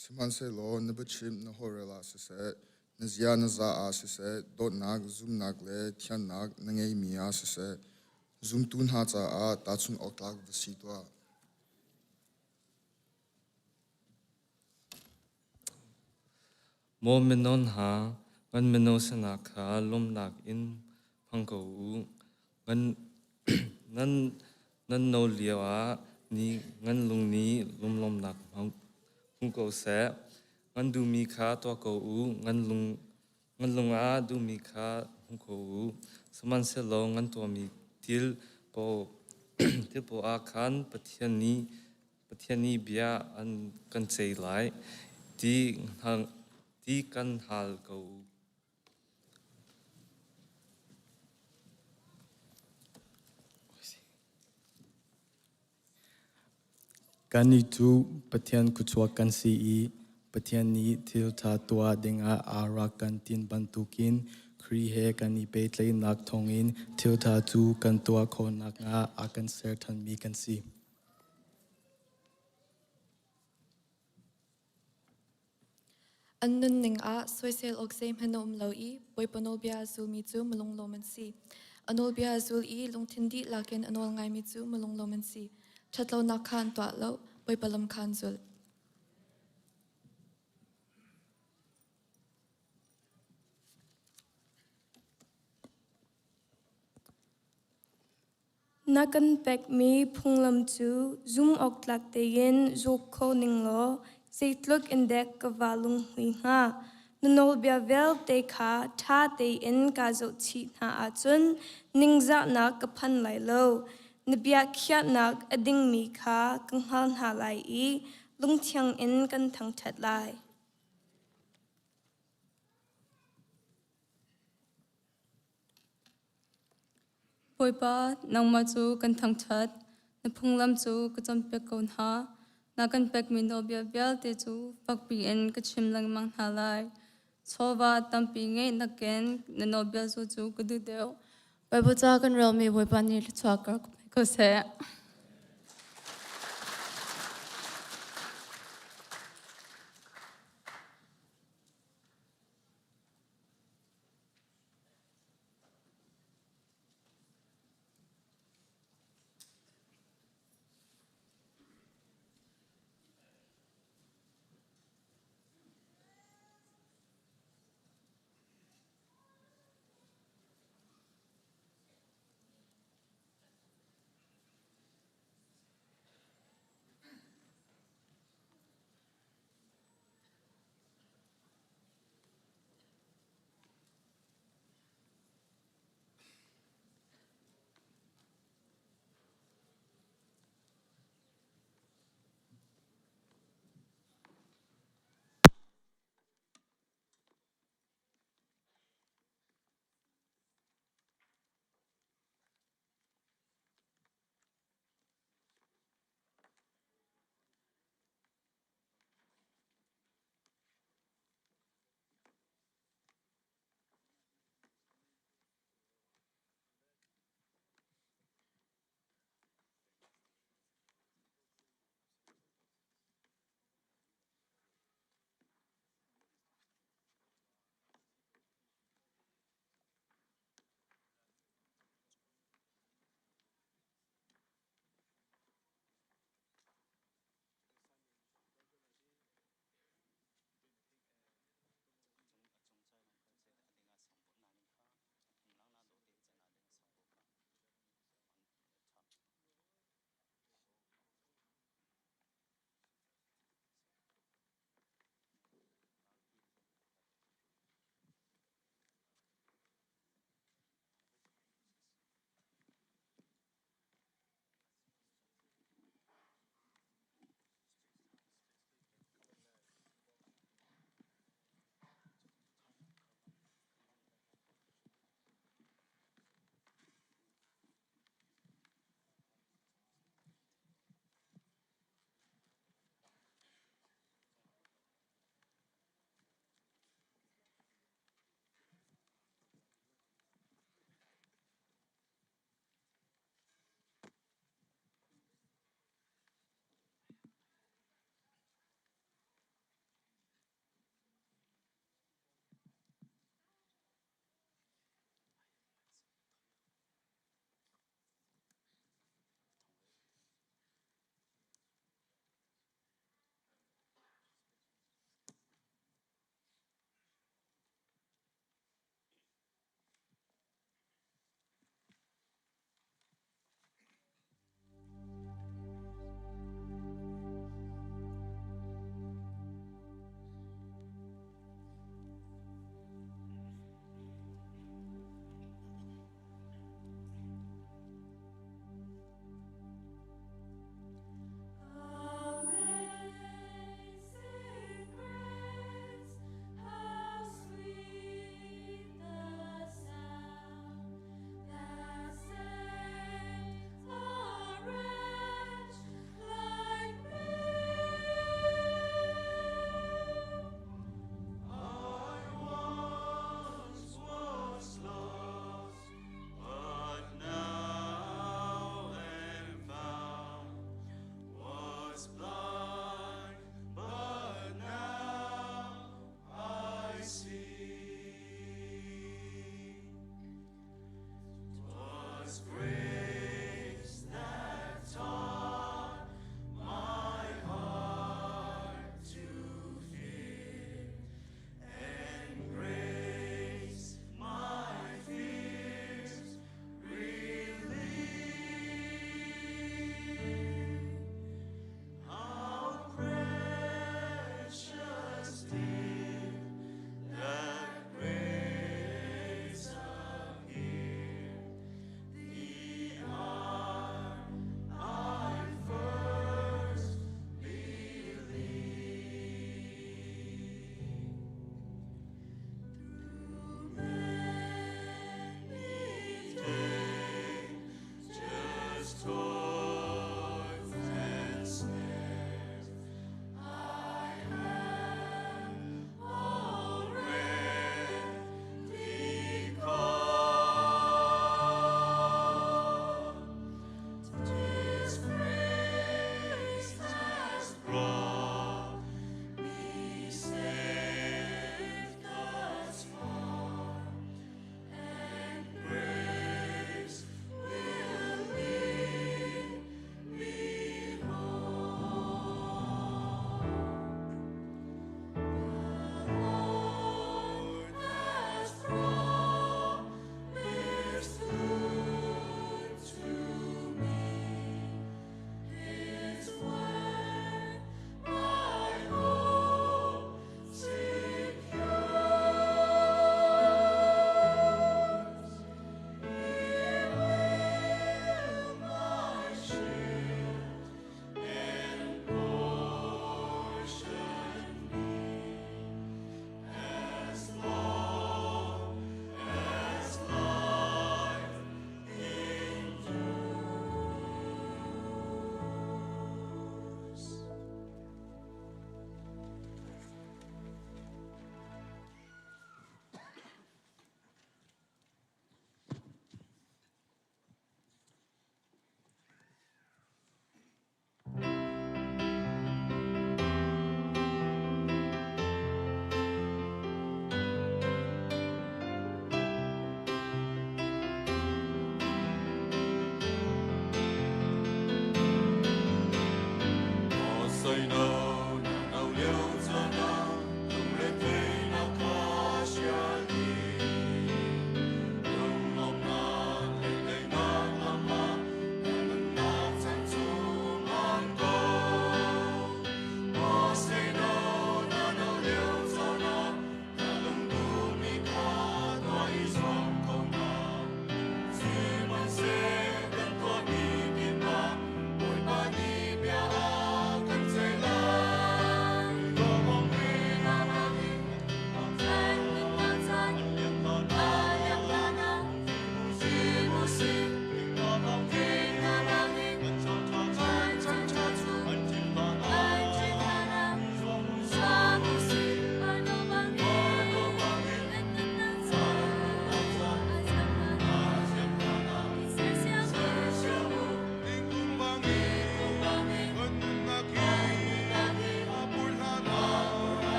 Sihmanhsehlaw na biachimh na holhrel ah siseh, na zia na za ah siseh, dawtnak, zumnak le thiannak na ngeimi ah siseh, zumtu hna caah tahchunh awk tlak va si tuah. Maw mino hna, ngan mino sinak kha lawmhnak in hmang ko u. Nan nan no lioah ni ngan lung nih lunglawmhnak hmu ko seh. Ngan duhmi kha tuah ko u, ngan lung ngan lung ah duhmi kha hmu ko u. Sihmanhsehlaw ngan tuahmi thil paoh ah khan Pathian nih Pathian nih bia an kan ceih lai ti kan hal ko u. Kannih cu Pathian kutchuak kan si i Pathian nih thil ṭha tuah dingah aa rak kan tin bantukin Khrih he kan i pehtlaihnak thawngin thil ṭha cu kan tuah khawh nakhnga a kan ser ṭhanmi kan si. An nunning ah soisel awk zeihmanh a um lo i Bawipa nawlbia a zulmi cu milunglawm an si. A nawlbia a zul i lungthin dihlak in a nawl ngaimi cu milunglawm an si. Ṭhatlonak kha an tuah lo, Bawipa lam kha an zulh. Na kan pekmi phunglam cu zumhawktlak tein zul kho ning law zeitluk in dek ka va lunghmui hnga. Na nawlbia vialte kha ṭha tein kaa zohchih hna ahcun ningzahnak ka phan lai lo. Na biakhiahnak a dingmi kha ka hngal hna lai i lungthiang in kan thangṭhat lai. Bawipa, nangmah cu kan thangṭhat. Na phunglam cu ka cawnpiak ko hna. Na kan pekmi nawlbia vialte cu fakpi in ka chim lengmang hna lai. Chawva tampi ngeih nakin na nawlbia zu cu ka duh deuh. Baibal ca kan relmi Bawipa nih thluachuah ka pe ko seh.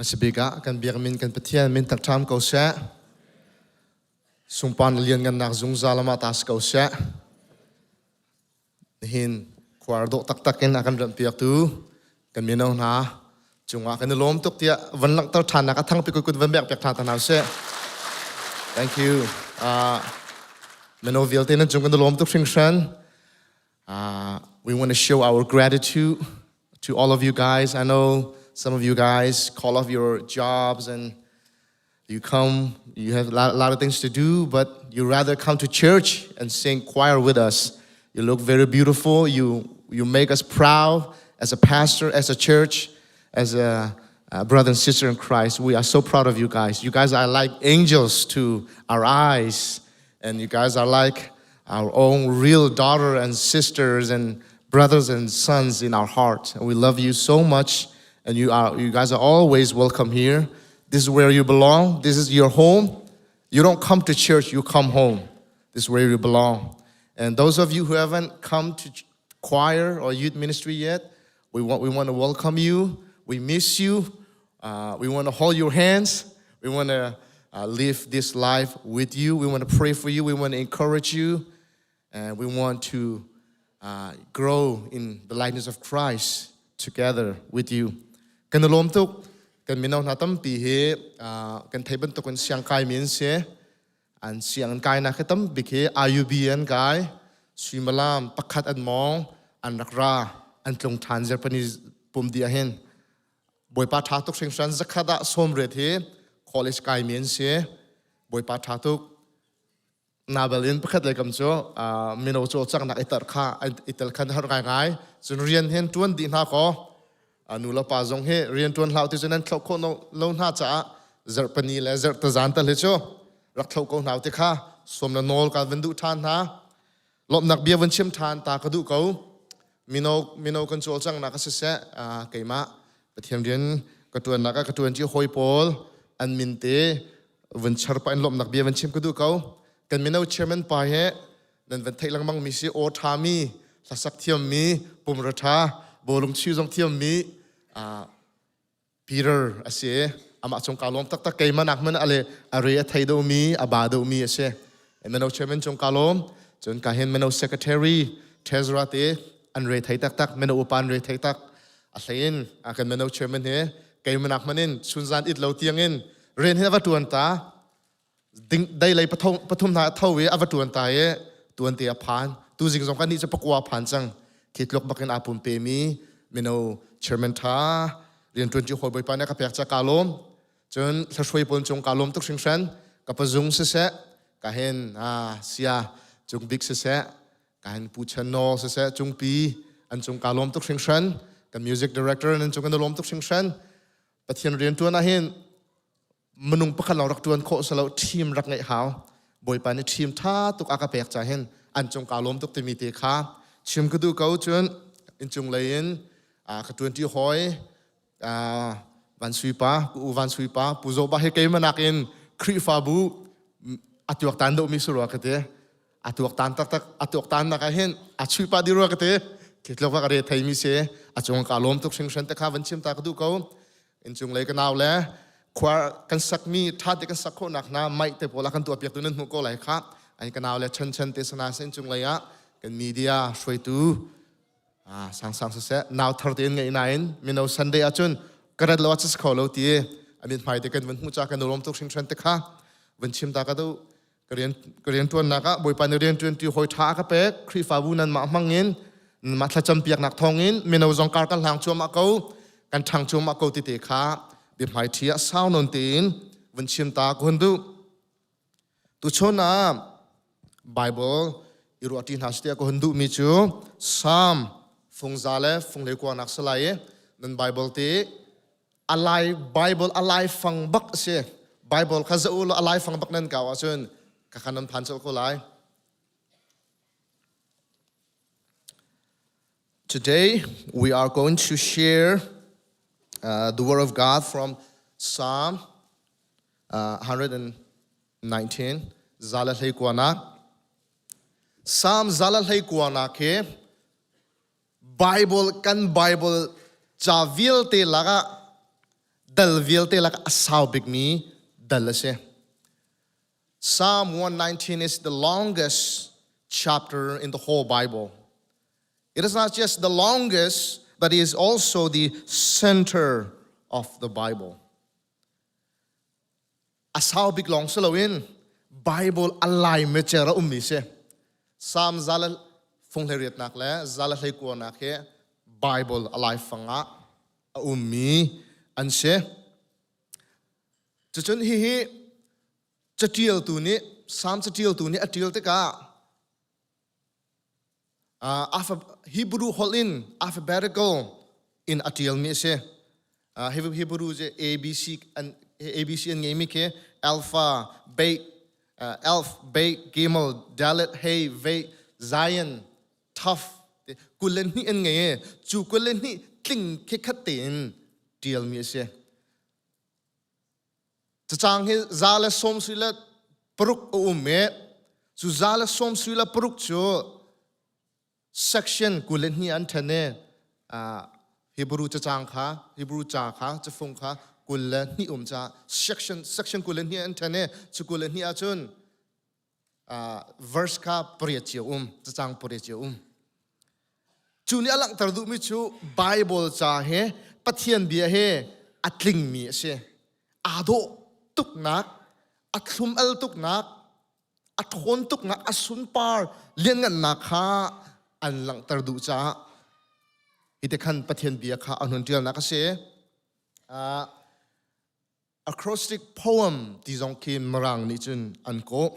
Masabik ah kan biakmin kan Pathian min thangṭham ko seh. Sungpan lianngannak zungzal amah ta si ko seh. Nihin khuar dawh taktak in a kan remhpiaktu kan mino hna cungah kan i lawm tuk tiah van langhter ṭhannak a thangpi kut van bek piak ṭhan ta hna usih. Thank you. Uh, mino vialte nan cung kan i lawm tuk hringhran. Uh, we want to show our gratitude to all of you guys. I know some of you guys call off your jobs and you come, you have a lot, a lot of things to do, but you rather come to church and sing choir with us. You look very beautiful. You, you make us proud as a pastor, as a church, as a, a brother and sister in Christ. We are so proud of you guys. You guys are like angels to our eyes, and you guys are like our own real daughter and sisters and brothers and sons in our heart. And we love you so much, and you, are, you guys are always welcome here. This is where you belong. This is your home. You don't come to church, you come home. This is where you belong. And those of you who haven't come to choir or youth ministry yet, we want, we want to welcome you. We miss you. Uh, we want to hold your hands. We want to uh, live this life with you. We want to pray for you. We want to encourage you. And we want to uh, grow in the likeness of Christ together with you. Kan lawm tuk kan mino hna tampi hi kan thei bantuk in siang kai mi an si an siang an kai nak hi tampi khi IUB an kai suimilam pakhat an mong an rak ra an tlung than Japanese pum di ahin Bawipa tha tuk hringhran zakhat ah sawmriat hi college kai mi an si Bawipa tha tuk Nabal in pakhat le kam cu mino cawlcanghnak i tar kha i tel khan har ngaingai cun rian hin ṭuan dih hna kaw nu le pa zong hi rian ṭuan hlah ti cun nan thloh khawh lo hna caah zarhpani le zarhtazan tal hi cu rak thlo ko hna ti kha sawm le nawl ka van duh ṭhan hna lawmhnak bia van chim ṭhan ta ka duh ko mino mino kan cawlcanghnak a siseh keimah Pathian rian ka ṭuannak ah ka ṭuan ci hawi pawl an min te vun char pa in lawmhnak bia van chim ka duh ko kan mino chairman pa he nan van theih lengmang mi si aw ṭha mi hlasak thiam mi pumra ṭha bawlung chuih zong thiam mi Peter a si amah cung ka lawm taktak keimah nak hmanh ale a re a thei do mi a ba do mi a si mino chairman cung ka lawm cun ka hin mino secretary treasurer te an re thei taktak mino upa an re thei tak a hlein a kan mino chairman he keimah nak hmanh in chunzan it lo tiang in rian hi a va tuan ta ding dei lei pathum pathum hna tho i a va tuan ta i tuan te a phan tu zing zong kan nih cu pakua phan cang khi tluk bakin aa pum pe mi mino chairman tha rian tuan ci hawi bawipa nih ka pek ca ka lawm cun hlahruai pawl cung ka lawm tuk hringhran ka pazung siseh ka hen a sia cung bik siseh ka hen pu chan no siseh cungpi an cung ka lawm tuk hringhran ka music director nan cung kan lawm tuk hringhran Pathian rian tuan ah hin minung pakhat lawng rak tuan khawh salo team rak ngeih hau bawipa nih team tha tuk a ka pek ca hin an cung ka lawm tuk timi te kha chim ka duh ko cun inchung lei in ka tuan ti hoi van sui pa u van sui pa pu zo ba he keimanak in Khrihfabu a tuak tan do mi surwa ka te a tuak tan taktak a tuak tan nak ah hin a chui pa di rua ka te thitlok ka re thei mi se a cung ka lawm tuk hringhran te kha van chim ta ka duh ko inchung lei ka nau le khua kan sak mi tha te kan sak khawh nak na mai te pawl kan tuah piak tu nan hmuh ko lai kha ai ka nau le chan chan te sana sen chung lei ah kan media hruaitu sang sang siseh nau thar te in ngai nain mino Sunday ahcun ka rat lo ah chas kho lo ti amit hmai te kan van hmuh cha kan lawm tuk hringhran te kha van chim ta ka du ka rian ka rian ṭuannak ah Bawipa nih rian ṭuanṭi hawi ṭha a ka pek Khrihfabu nanmah hmang in nanmah thlacam piaknak thawng in mino zong kar kan hlang cuahmah ko kan ṭhang cuahmah ko ti te kha biahmai ṭhi ah sau nawn tein vun chim ta ka hun duh tuchun ah Bible i ruahṭi hna seh tiah ka hun duhmi cu Psalm fungza le funglei kuangnak salai i nan Bible te alai Bible alai fang bak a si Bible kha za u law alai fang bak nan kau ahcun ka khan nan phan colh ko lai Today we are going to share uh, the word of God from Psalm uh, 119 zala hlei kuanak Psalm zala hlei kuanak hi Bible kan Bible ca vialte lakah Dal vialte lak a sau bikmi dal a si. Psalm 119 is the longest chapter in the whole Bible. It is not just the longest, but it is also the center of the Bible. A sau bik lawng si loin Bible a lai mecer a ummi si. Psalm zala fung hlei le zala hlei kuanak hi Bible a lai fang ah a ummi an si. Cucun hihi catialtu nih Psalm catialtu nih a tial tikah Hebrew holh in alphabetical in a tialmi a si. Hebrew cu ABC an ABC an ngeimi khi Alpha, Beit, Elf, Beit, Gimel, Dalet, Hey, Vei, Zion, Taf 22 an ngei i cu 22 tling khi khat tein tialmi a si. Cacang hi 166 a um i cu 166 cu section 22 an ṭhen i Hebrew cacang kha Hebrew ca kha cafung kha 22 um caah section section 22 an ṭhen i cu 22 ahcun verse kha pariat cio um cacang pariat cio um. Cu nih a langhter duhmi cu Bible ca he Pathian bia he a tlingmi a si. Aa dawh tuknak, a thlum al tuknak, a ṭhawn tuknak, a sunpar lianngannak kha an langhter duh caah hi te khan Pathian bia kha an hun ṭialnak a si. Acrostic poem ti zong khi Mirang nih cun an kawh.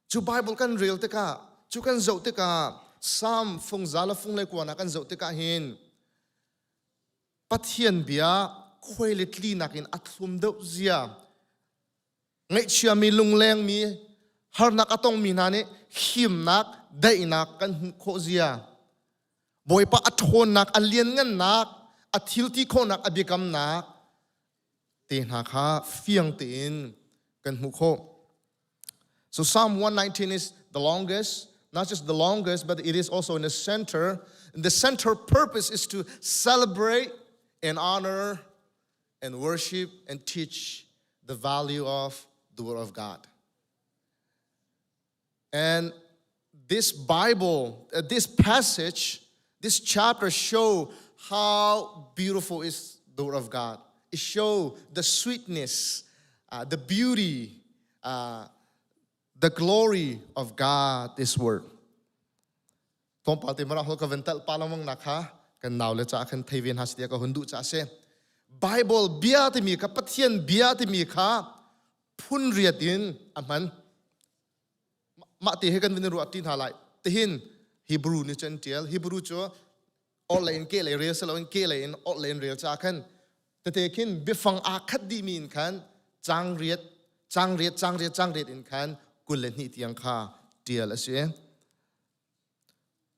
Cu Bible kan rel tikah, cu kan zoh tikah, Psalm fung za le fung le kuana kan zoh tikah hin Pathian bia khuai le tli nakin a thlum deuh zia ngaihchiami lunglengmi harnak a tongmi hna nih himnak daihnak kan hmuh khawh zia Bawipa a ṭhawnnak a lianngannak a thilti khawhnak a biakamnak te hna kha fiang tein kan hmuh khawh. So Psalm 119 is the longest, not just the longest, but it is also in the center. And the center purpose is to celebrate and honor and worship and teach the value of the Word of God. And this Bible, uh, this passage, this chapter show how beautiful is the Word of God. It show the sweetness, uh, the beauty, uh, the glory of God, this word. Tlawmpal te mara hol ka van tal pa lengmang nak kha kan nau le ca khan thei ve hna si ka hun duh ca si. Bible bia timi kha Pathian bia timi kha phun riat in a hman. Mah te he kan vun ruah ti hna lai. Tihin Hebrew nih cun tial. Hebrew cu orhlei in kehlei rel si loin kehlei in orhlei in rel ca khan tete khin biafang aa khat dihmi in khan cang riat cang riat cang riat cang riat in khan 22 tiang kha tial a si.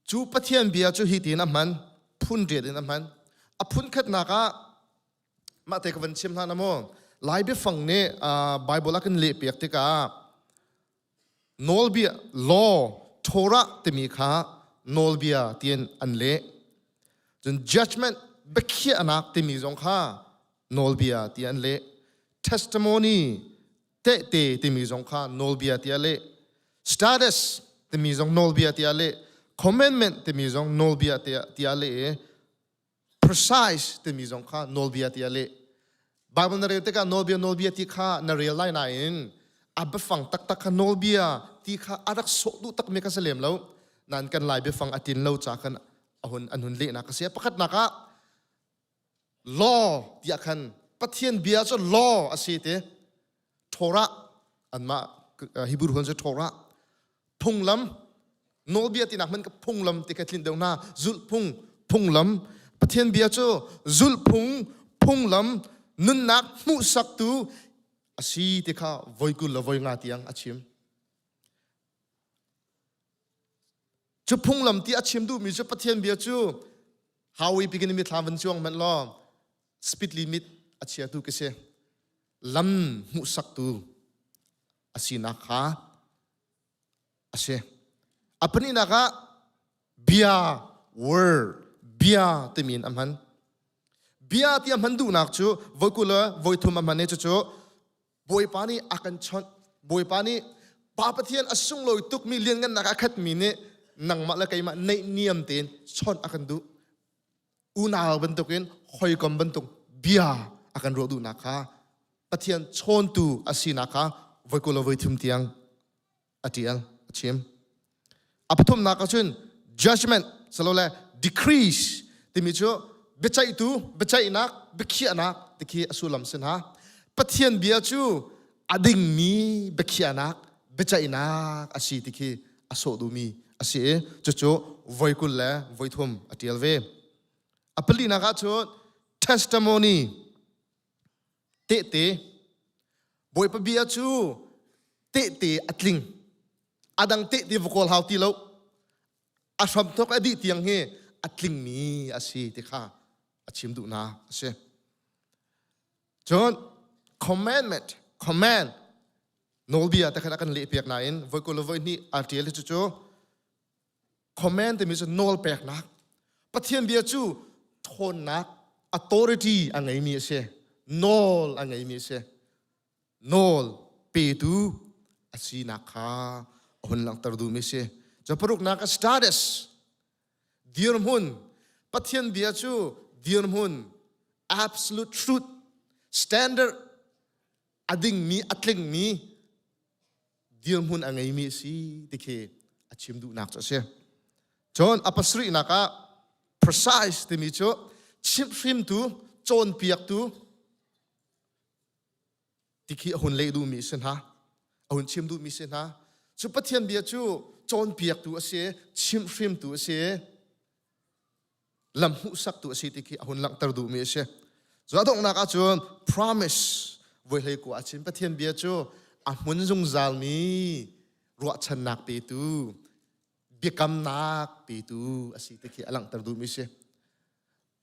Cu Pathian bia cu hi tiin a hman phun riat in a hman. A phun khatnak ah mah te ka van chim hna maw Lai biafang nih Bible a kan leh piak tikah nawlbia law Torah timi kha nawlbia tiin an leh cun judgment biakhiahnak timi zong kha nawlbia ti an leh testimony tehte timi zong kha nawlbia tiah leh status timi zong nawlbia tiah leh commandment timi zong nawlbia tiah leh i precise timi zong kha nawlbia tiah leh. Bible na rel tikah nawlbia nawlbia ti kha na rel lai nain a biafang taktak kha nawlbia ti kha a rak sawh duh takmi kha si lem lo. Nain kan lai biafang a tin lo ca khan a hun an hun lehnak a si. Pakhatnak ah law tiah khan Pathian bia cu law a si ti. Torah anmah Hebrew hon cu Torah phunglam nawlbia tinak hman ka phunglam ti ka tlinh deuh hna zulhphung phunglam Pathian bia cu zulhphung phunglam nunnak hmuhsaktu a si ti kha voi 20 le voi nga tiang a chim Cu phunglam ti a chim duhmi cu Pathian bia cu highway pikin mi thla van cuang hmanh law speed limit a chiatu ka si. Lam hmuhsaktu a sinak kha a si. A pahnihnak ah bia word bia timi in a hman. Bia ti a hman duhnak cu voi 20 le voi thum a hman i cucu Bawipa nih a kan chawnh. Bawipa nih Pa Pathian a sunglawi tukmi lianngannak a khatmi nih nangmah le keimah naihniam tein chawnh a kan duh. Unau bantukin hawikom bantuk bia a kan ruah duhnak kha Pathian chawntu a sinak kha voi 20 le voi thum tiang a ṭial a chim. A pathumnak ahcun judgment silole decrees timi cu biaceihtu, biaceihnak, biakhiahnak tikhi a sullam si hna. Pathian bia cu a dingmi biakhiahnak, biaceihnak a si tikhi a sawh duhmi a si i cucu voi 20 le voi thum a ṭial ve. A palinak ahcun testimony tehte Bawipa bia cu tehte a tling a dang tehte va kawl hau ti lo a hramthawk a dih tiang hi a tlingmi a si ti kha a chim duhnak a si cun commandment command nawlbia te khan a kan lehpiak nain voi 20 le voi hnih aa ṭial hi cucu Command timi cu nawl peknak. Pathian bia cu ṭhawnnak authority a ngeimi a si. Nawl a ngeimi a si. Nawl petu a sinak kha a hun langhter duhmi a si. Cu paruknak a status dirhmun Pathian bia cu dirhmun absolute truth standard a dingmi a tlingmi dirhmun a ngeimi a si ti khi a chim duhnak cu a si. Cun a pasarihnak ah precise timi cu chimhhrimtu, cawnpiaktu ti khi a hun leh duhmi a si hna. A hun chim duhmi si hna. Cu Pathian bia cu cawnpiaktu a si, chimhhrimtu a si, lam hmuhsaktu a si ti khi a hun langhter duhmi a si. Cu a donghnak ahcun promise voi hlei kua a chim Pathian bia cu a hmun zungzalmi ruahchannak petu biakamnak petu a si ti khi a langhter duhmi a si.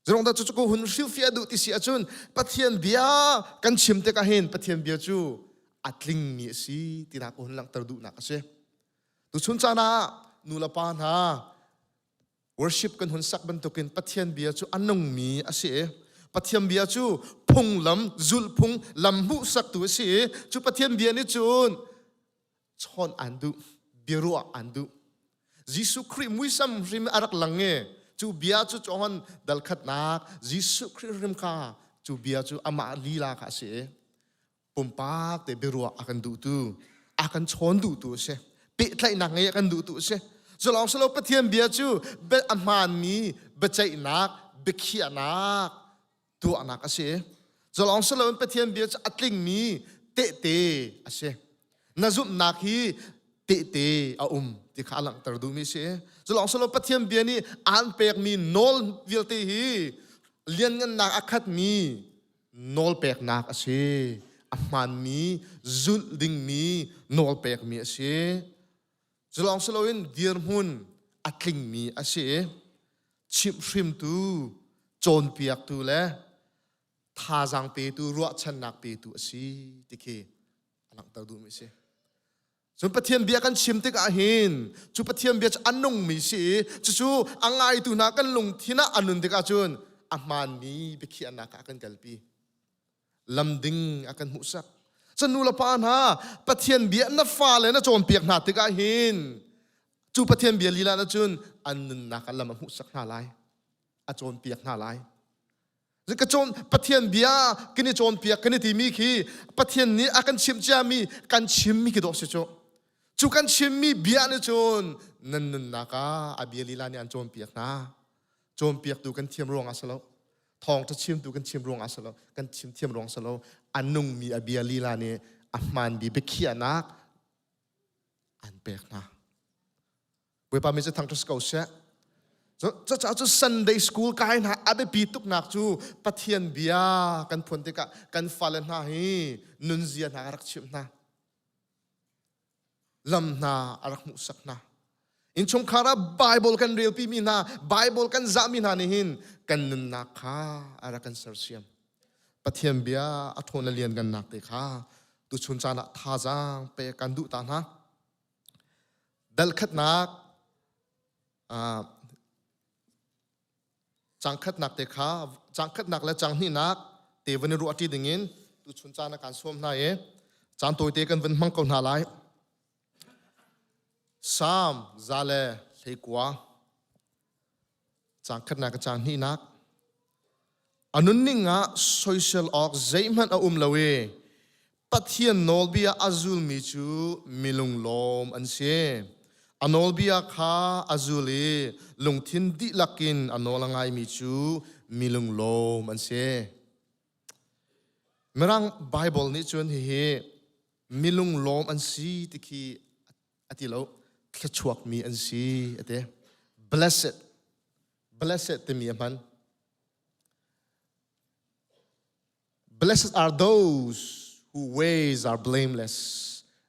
Zurong dah cu hun hrilhfiah duh ti si ahcun Pathian bia kan chim tikah hin Pathian bia cu a tlingmi a si tinak hun langhter duhnak a si. Tuchun caan ah nu le pa hna Worship kan hun sak bantukin Pathian bia cu a nungmi a si i Pathian bia cu phunglam, zulhphung, lam hmuhsaktu a si i cu Pathian bia nih cun chawnh aan duh, biaruah aan duh. Jesuh Khrih muisam hrim a rak lang i cu bia cu Johan dal khatnak Jesuh Khrih hrim kha cu bia cu amah lila kha a si i pumpak te biaruah a kan duhtu a kan chawn duhtu a si pehtlaihnak ngei a kan duhtu a si culawng silo Pathian bia cu a hmaanmi biaceihnak biakhiahnak tuahnak a si culawng siloin Pathian bia cu a tlingmi tehte a si na zumhnak hi tehte a um ti kha a langhter duhmi a si culawng silo Pathian bia nih aan pekmi nawl vialte hi lianngannak a khatmi nawlpeknak a si. A hmaanmi, zulh dingmi nawlpekmi a si. Cu lawng si loin dirhmun a tlingmi a si i chimhhrimtu, cawnpiaktu le thazaang petu, ruahchannak petu a si ti khi a langhter duhmi a si. Cun Pathian bia kan chim tikah hin cu Pathian bia cu a nungmi si i cucu a ngaitu hna kan lungthin ah a nun tikah cun a hmaanmi biakhiahnak ah a kan kalpi. Lam ding a kan hmuhsak. Cun nu le pa hna Pathian bia na fale na cawnpiak hna tikah hin cu Pathian bia lila na cun an nunnak ah lam a hmuhsak hna lai. A cawnpiak hna lai. Ka cawn Pathian bia kan i cawnpiak kan i timi khi Pathian nih a kan chimh ciami kan chimmi khi dawh si cu. Cu kan chimmi bia nih cun nan nunnak ah a bia lila nih an cawnpiak hna. Cawnpiaktu kan thiam ruang ah si lo. Thawngṭha chimtu kan chim ruang ah si lo. Kan chim thiam ruang si lo. A nungmi a bia lila nih a hmaanmi biakhiahnak an pek hna. Bawipa min cu thangṭhat si ko seh. Cucaah cu Sunday school kai hna a biapi tuknak cu Pathian bia kan phuan tikah kan fale hna hi nunzia hna a rak chimh hna. Lam hna a rak hmuhsak hna. Innchungkhar ah Bible kan relpi mi hna, Bible kan zahmi hna nih hin kan nunnak kha a rak kan sersiam. Pathian bia a ṭhawn le lian gannak te kha tuchun caan ah thazaang pek kan duh ta hna. Dal khatnak uh, Cang khatnak te kha cang khatnak le cang hnihnak te van i ruahṭi dingin tuchun caan ah kaan sawm hna i caan tawite kan van hmang ko hna lai. Salm 119 Cang khatnak le cang hnihnak A nunning ah soisel awk zeihmanh a um lo i Pathian nawlbia a zulmi cu milunglawm an si. A nawlbia kha a zul i lungthin dihlak in a nawl a ngaimi cu milunglawm an si. Mirang Bible nih cun hihi milunglawm an si ti khi a ti lo thluachuakmi an si a ti. Blessed blessed timi a hman. Blessed are those whose ways are blameless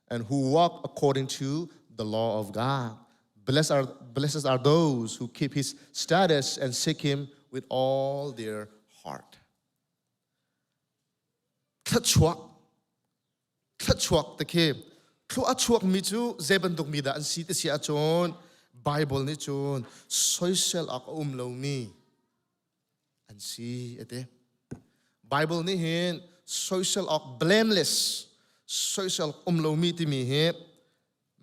and who walk according to the law of God. Blessed are, blessed are those who keep his status and seek him with all their heart. Thluachuak thluachuak te khi thlua a chuakmi cu zei bantuk mi dah an si ti si ahcun Bible nih cun soisel awk a um lomi an si a ti. Bible nih hin soisel awk blameless soisel um lomi timi hi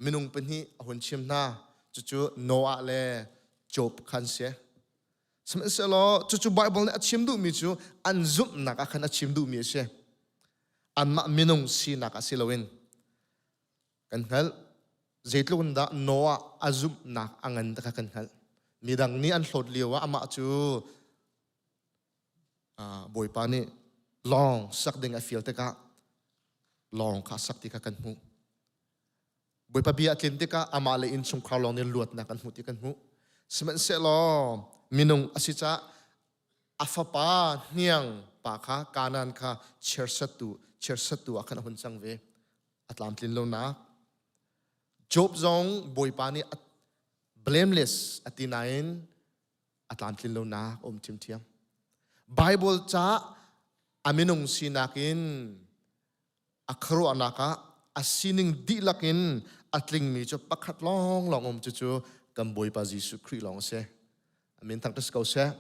minung pahnih a hun chim hna cucu Noah le Job khan si. Sihmanhsehlaw cucu Bible nih a chim duhmi cu an zumhnak ah khan a chim duhmi a si. Anmah minung sinak ah si loin kan hngalh. Zeitluk in dah Noah a zumhnak a ngan ti kha kan hngalh. Midang nih an hlawt lio ah amah cu Bawipa nih lawng sak ding a fial tikah lawng kha sak ti kha kan hmuh. Bawipa bia a tlin tikah amah le innchungkhar lawng nih luatnak an hmuh ti kan hmuh. Sihmanhsehlaw minung a si caah a fapa hniang pa kha Kanaan kha chiarsattu chiarsattu ah khan a hun cang ve. A tlamtlin lonak. Job zong Bawipa nih a blameless a ti nain a tlamtlin lonak a um ṭhiamṭhiam. Bible ca a minung sinak in a khuaruahnak ah a sining dihlak in a tlingmi cu pakhat lawnglawng um cucu kan Bawipa Jesuh Khrih lawng a si. Amen thangṭhat si ko seh.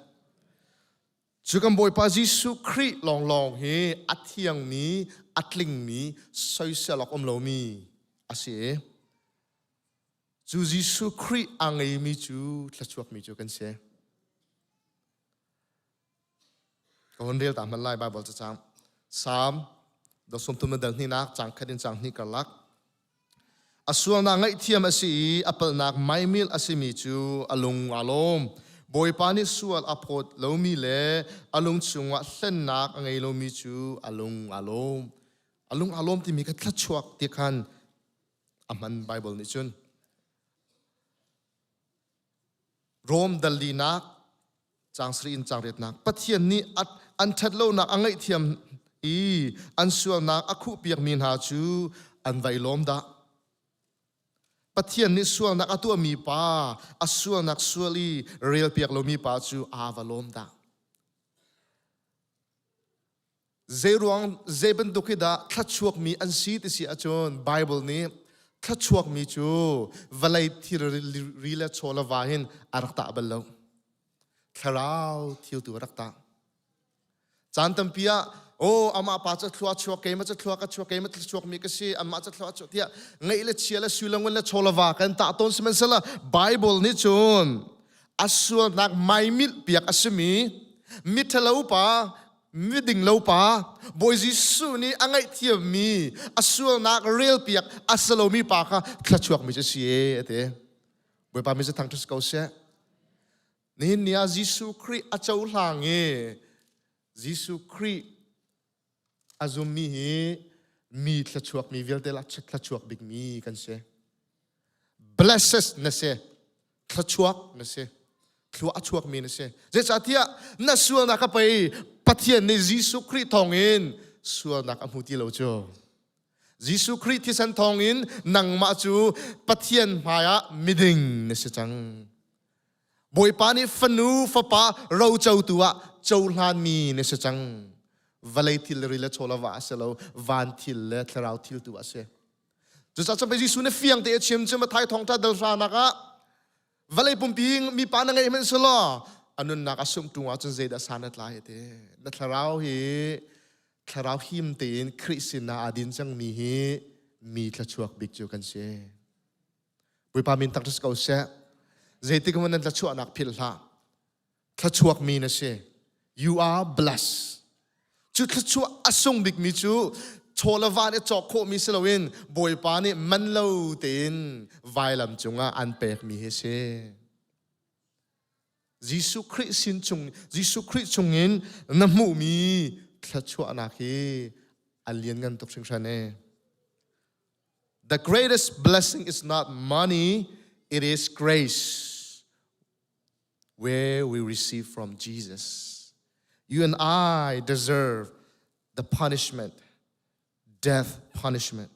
Cu kan Bawipa Jesuh Khrih lawnglawng hi a thiangmi, a tlingmi, soisel awk um lomi a si i cu Jesuh Khrih a ngeimi cu thluachuakmi cu kan si. Ka hun rel ta hmanh lai Bible cacang. Psalm dot 30 na dal hnih nak cang khat in cang hnih karlak. A sualnak ngaihthiam a si i a palhnak maimil a simi cu a lung aa lawm. Bawipa nih sual a phawt lomi le a lung chungah hlennak a ngei lomi cu a lung aa lawm. A lung aa lawm timi kha thluachuak ti khan a hman Bible nih cun. Rom dal linak Caang sarih in caang riatnak Pathian nih an ṭhatlonak a ngaihthiam i an sualnak a khuhpiakmi hna cu an vai lawm dah. Pathian nih sualnak a tuahmi pa, a sualnak sual i relpiak lomi pa cu aa va lawm dah. Zeiruang zei bantuk hi dah thluachuakmi an si ti si ahcun Bible nih thluachuakmi cu vawlei thilri le chaw le va hin a rak tah bal lo. Thlarau thil tu a rak tah. Caan tampi ah oh amah pa cu thlua chuak keimah cu thlua ka chuak keimah thluachuak mi ka si amah cu thlua chuak tiah ngeih le chia le sui le ngun le chaw le va kan tah tawn sihmanhsehlaw Bible nih cun a sualnak maimilh piak a simi miṭhalo pa miding lo pa Bawi Jesuh nih a ngaihthiammi a sualnak relpiak a si lomi pa kha thluachuakmi cu si e a ti. Bawipa mi cu thangṭhat ko seh. Nihin ni ah Jesuh Khrih a cohlang i Jesuh Khrih a zummi hi mi thluachuakmi vialte lah thluachuak bikmi kan si. Blessed na si. Thluachuak na si. Thlua a chuakmi na si. Zeicahtiah na sualnak a pei Pathian nih Jesuh Khrih thawngin sualnak a hmu ti lo cu. Jesuh Khrih thisen thawngin nangmah cu Pathian hmaiah miding na si cang. Bawipa nih fanu fapa rocotu ah cohlanmi na si cang. Vawlei thil ri le chaw le va a si lo, van thil le thlarau thil tu a si. Cucaah cun Jesuh nih fiang te a chim cu Matthai thawngṭha dal hranak ah vawlei pumpi mipa na ngeih hmanh selaw. A nunnak a sungh ṭung ahcun zeidah san a tlai ti. Na thlarau hi thlarau him tein Khrih sinah aa din cangmi hi mi thluachuak bik cu kan si. Bawipa min tak ko seh. Zeitik hmanh nan thluachuahnak philh hlah. Thluachuak mi na si. You are blessed. Cu thluachuah a sung bikmi cu chaw le va nih cawk khawhmi si loin Bawipa nih man lo tein vailam cungah an pekmi hi si. Jesuh Khrih sin chung Jesuh Khrih chungin na hmuhmi thluachuahnak hi a lianngan tuk hringhran ee. The greatest blessing is not money, it is grace where we receive from Jesus. You and I deserve the punishment, death punishment.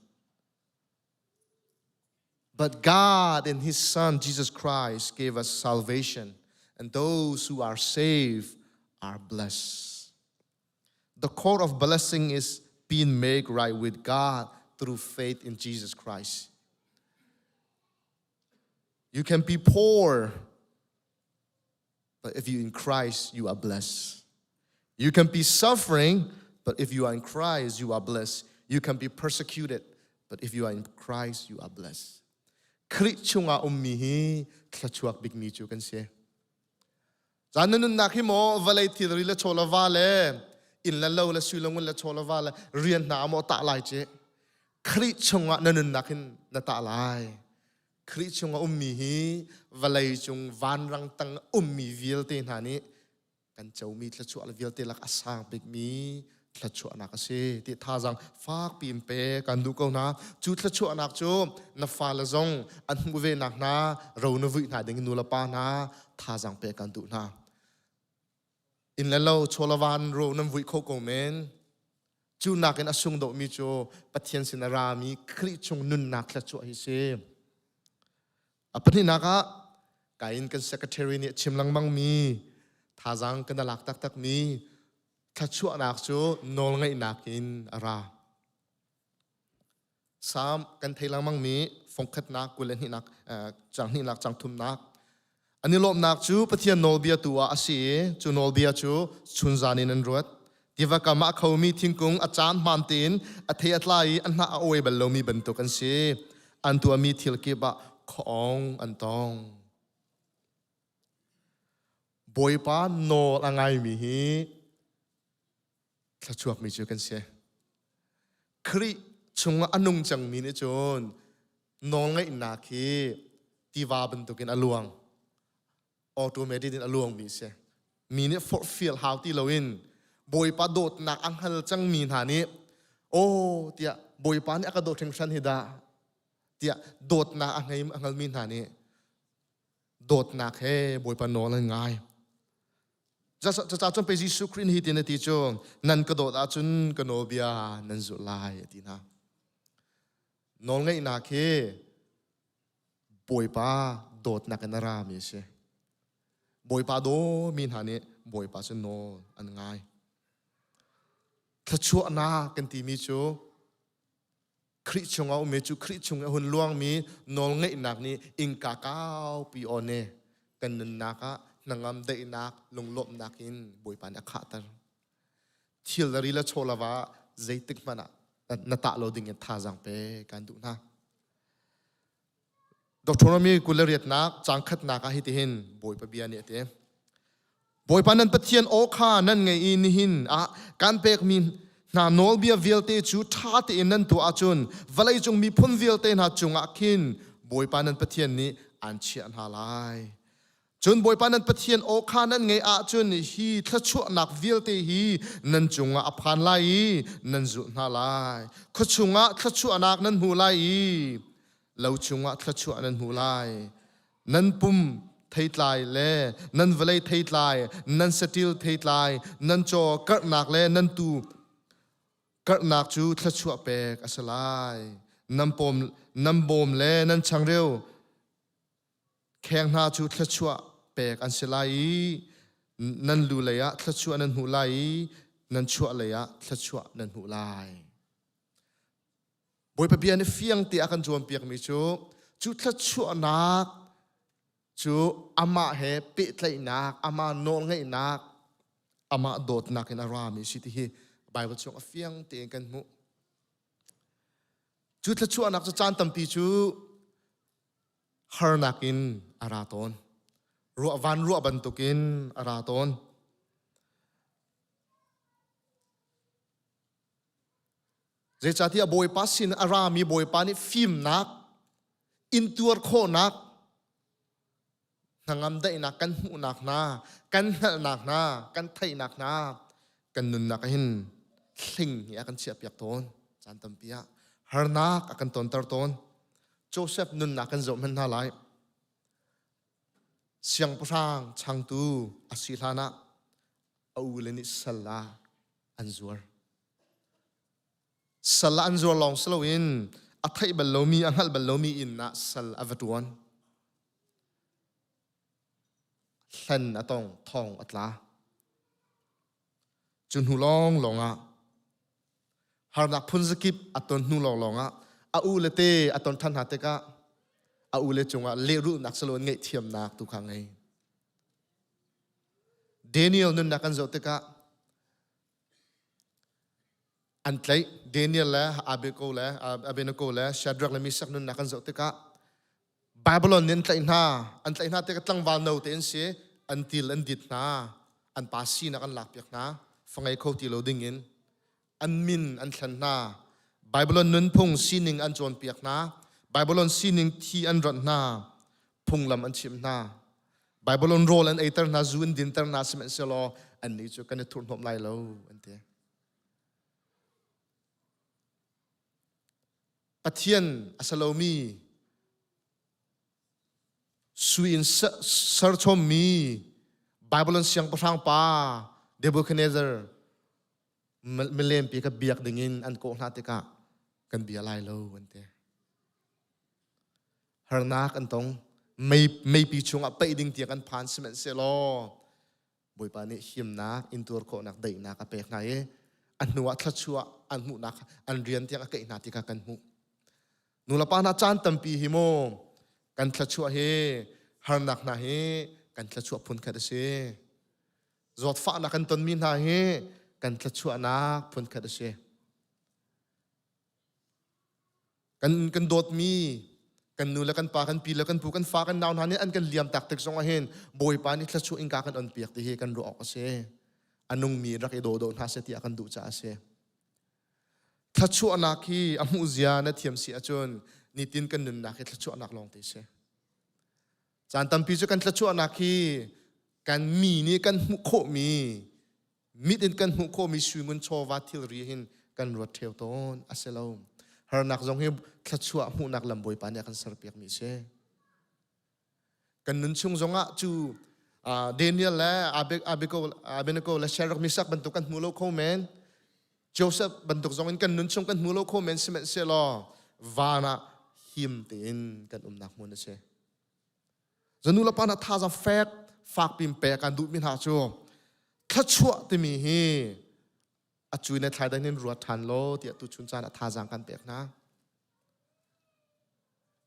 But God and His Son, Jesus Christ, gave us salvation, and those who are saved are blessed. The core of blessing is being made right with God through faith in Jesus Christ. You can be poor, but if you're in Christ, you are blessed. You can be suffering, but if you are in Christ, you are blessed. You can be persecuted, but if you are in Christ, you are blessed. Khrih chungah ummi hi thluachuak bikmi cu kan si. Caan na nunnak hi maw vawlei thilri le chaw le va le inn le lo le sui le ngun le chaw le va le rian hna maw tah lai ci. Khrih chungah na nunnak hin na tah lai. Khrih chungah ummi hi vawlei cung vanrang tang ummi vialte hna nih kan comi thluachuah le vialte lak a sang bikmi thluachuahnak a si ti thazaang fakpi in pe kan duh ko hna. Cu thluachuahnak cu na fale zong an hmuh ve nak hna ro na vuih hna ding nu le pa hna thazaang pe kan duh hna. Inn le lo chawlavan ro nan vuih kho ko men. Cu nakin a sung dawhmi cu Pathian sin a rami Khrih chung nunnak thluachuah hi si. A pahnihnak ah kain kan secretary nih a chim lengmang mi thazaang kan lak taktak mi thluachuahnak cu nawlngaihnak in a ra. Salm kan thei lengmang mi fongkhatnak 22nak cang hnihnak cang thumnak an i lawmhnak cu Pathian nawlbia tu ah a si i cu nawlbia cu chunzan in an ruat. Tiva kam ah a khomi thingkung a caan hmaan tein a thei a tlai i a hnah a uai bal lomi bantuk an si. An tuahmi thil kip ah khuaawng an tong. Bawipa nawl a ngaimi hi thluachuakmi cu kan si. Khrih chungah a nung cangmi nih cun nawlngaihnak hi tiva bantukin a luang. Automatic in a luangmi a si. Mi nih forhfial hau ti loin Bawipa dawtnak a hngal cangmi hna nih aw tiah Bawipa nih a ka dawt hringhran hi dah tiah dawtnak a ngei a hngalmi hna nih dawtnak he Bawipa nawl an ngai. Cucaah cun pei Jesuh Khrih nih hitin a ti cu nan ka dawt ahcun ka nawlbia nan zulh lai a ti hna. Nawlngaihnak hi Bawipa dawtnak in a rami a si. Bawipa dawmi hna nih Bawipa cu nawl an ngai. Thluachuahnak kan timi cu Khrih chungah ummi cu Khrih chung a hun luangmi nawlngaihnak nih innka kaupi awn i kan nunnak ah hnangam daihnak lunglawmhnak in Bawipa nih a khahter. Thil le ri le chaw le va zeitik hmanh ah na tah lo ding in thazaang pe kan duh hna. Deuteronomy 28nak caang khatnak ah hitihin Bawipa bia nih a ti. Bawipa nan Pathian aw kha nan ngaih i nihin ah kan pekmi hna nawlbia vialte cu ṭha tein nan tuah ahcun vawleicung miphun vialte hna cungah khin Bawipa nan Pathian nih aan chiah hna lai. Cun Bawipa nan Pathian aw kha nan ngaih ahcun hi thluachuahnak vialte hi nan cungah a phan lai i nan zulh hna lai. Khua chungah thluachuahnak nan hmu lai i lo chungah thluachuah nan hmu lai. Nan pum theitlai le nan vawlei theitlai, nan saṭil theitlai, nan caw karhnak le nan tuu karhnak cu thluachuah pek a si lai. Nan pawm, nan bawm le nan changreu Kheng hna cu thluachuah pek an si lai i nan lu lei ah thluachuah nan hmuh lai i nan chuah lei ah thluachuah nan hmuh lai. Bawipa bia nih fiang te a kan cawnpiakmi cu cu thluachuahnak Cu amah he pehtlaihnak, amah nawlngeihnak, amah dawtnak in a rami si ti hi Bible chung a fiang tein kan hmuh. Cu thluachuahnak cu caan tampi cu harnak in a ra tawn. Ruah van ruah bantukin a ra tawn. Zeicahtiah Bawipa sin a rami Bawipa nih fimnak, intuar khawhnak, hnangam daihnak kan hmuhnak hna, kan hngalhnak hna, kan theihnak hna, kan nunnak ah hin hling hi a kan chiahpiak tawn. Caan tampi ah harnak a kan tonter tawn. Joseph nunnak kan zoh hmanh hna lai. Siangpahrang changtu a si hlan ah a ule nih sal ah an zuar. Sal ah an zuar lawng si loin a theih bal lomi, a hngalh bal lomi inn ah sal a va ṭuan. Hlen a tong, thong a tla. Cu hnu lawnglawng ah harnak phunzakip a ton hnu lawnglawng ah a u le te a ton ṭhan hna tikah a u le cungah lehrulhnak si loin ngaihthiamnak tu kha ngei. Daniel nunnak kan zoh tikah an tlaih Daniel le Abednego le Abednego le Shadrach le Meshach nunnak kan zoh tikah Babylon nih an tlaih hna an tlaih hna tikah tlangval no te an si an til an dit hna an pa sinak an lakpiak hna fangei kho ti lo ding in an min an thlen hna Babylon nunphung sining an cawnpiak hna Babylon sining thi an ronh hna phunglam an chimh hna Babylon rawl an eiter hna zu an dinter hna sihmanhsehlaw annih cu kan i thurhhnawmh lai lo an ti Pathian a si lomi sui in serchommi Babylon siangpahrang pa Nebuchadnezzar milempi ka biak dingin an kawh hna tikah kan bia lai lo an ti. Harnak an tong. Mei, meipi chungah paih ding tiang an phan sihmanhsehlaw Bawipa nih himnak, intuar khawhnak, daihnak a pek hna i a hnu ah thluachuah an hmuhnak an rian tiang a keih hna ti kha kan hmuh. Nulepa hna caan tampi hi mu kan thluachuah hi harnak hna hi kan thluachuah phunkhat a si. Zawtfahnak kan tonmi hna hi kan thluachuahnak phunkhat a si. Kan, kan dawtmi kan nu le kan pa kan pi le kan pu kan fa kan nau hna nih an kan liam tak tik zong ah hin Bawipa nih thluachuah innka kan on piak ti hi kan ruah awk a si. A nungmi rak i daw daw hna seh tiah kan duh caah a si. Thluachuahnak hi a hmuh zia na thiam si ahcun nitin kan nunnak hi thluachuahnak lawng te si. Caan tampi cu kan thluachuahnak hi kan mi nih kan hmuh khawhmi mit in kan hmuh khawhmi sui ngun chawva thilri hin kan ruat ṭheo tawn a si lo. Harnak zong hi thluachuah hmuhnak lam Bawipa nih a kan serpiakmi a si. Kan nun chung zongah cu Daniel le Abednego le Shadrach Meshach bantuk kan hmu lo kho men. Joseph bantuk zong in kan nun chung kan hmu lo kho men sihmanhsehlaw van ah him tein kan umnak hmun a si. Zanu le pa na thazaang fek fak pin pek kan duhmi hna cu thluachuah timi hi a cui na thlai dan in ruat ṭhan law tiah tuchun caan ah thazaang kan pek hna.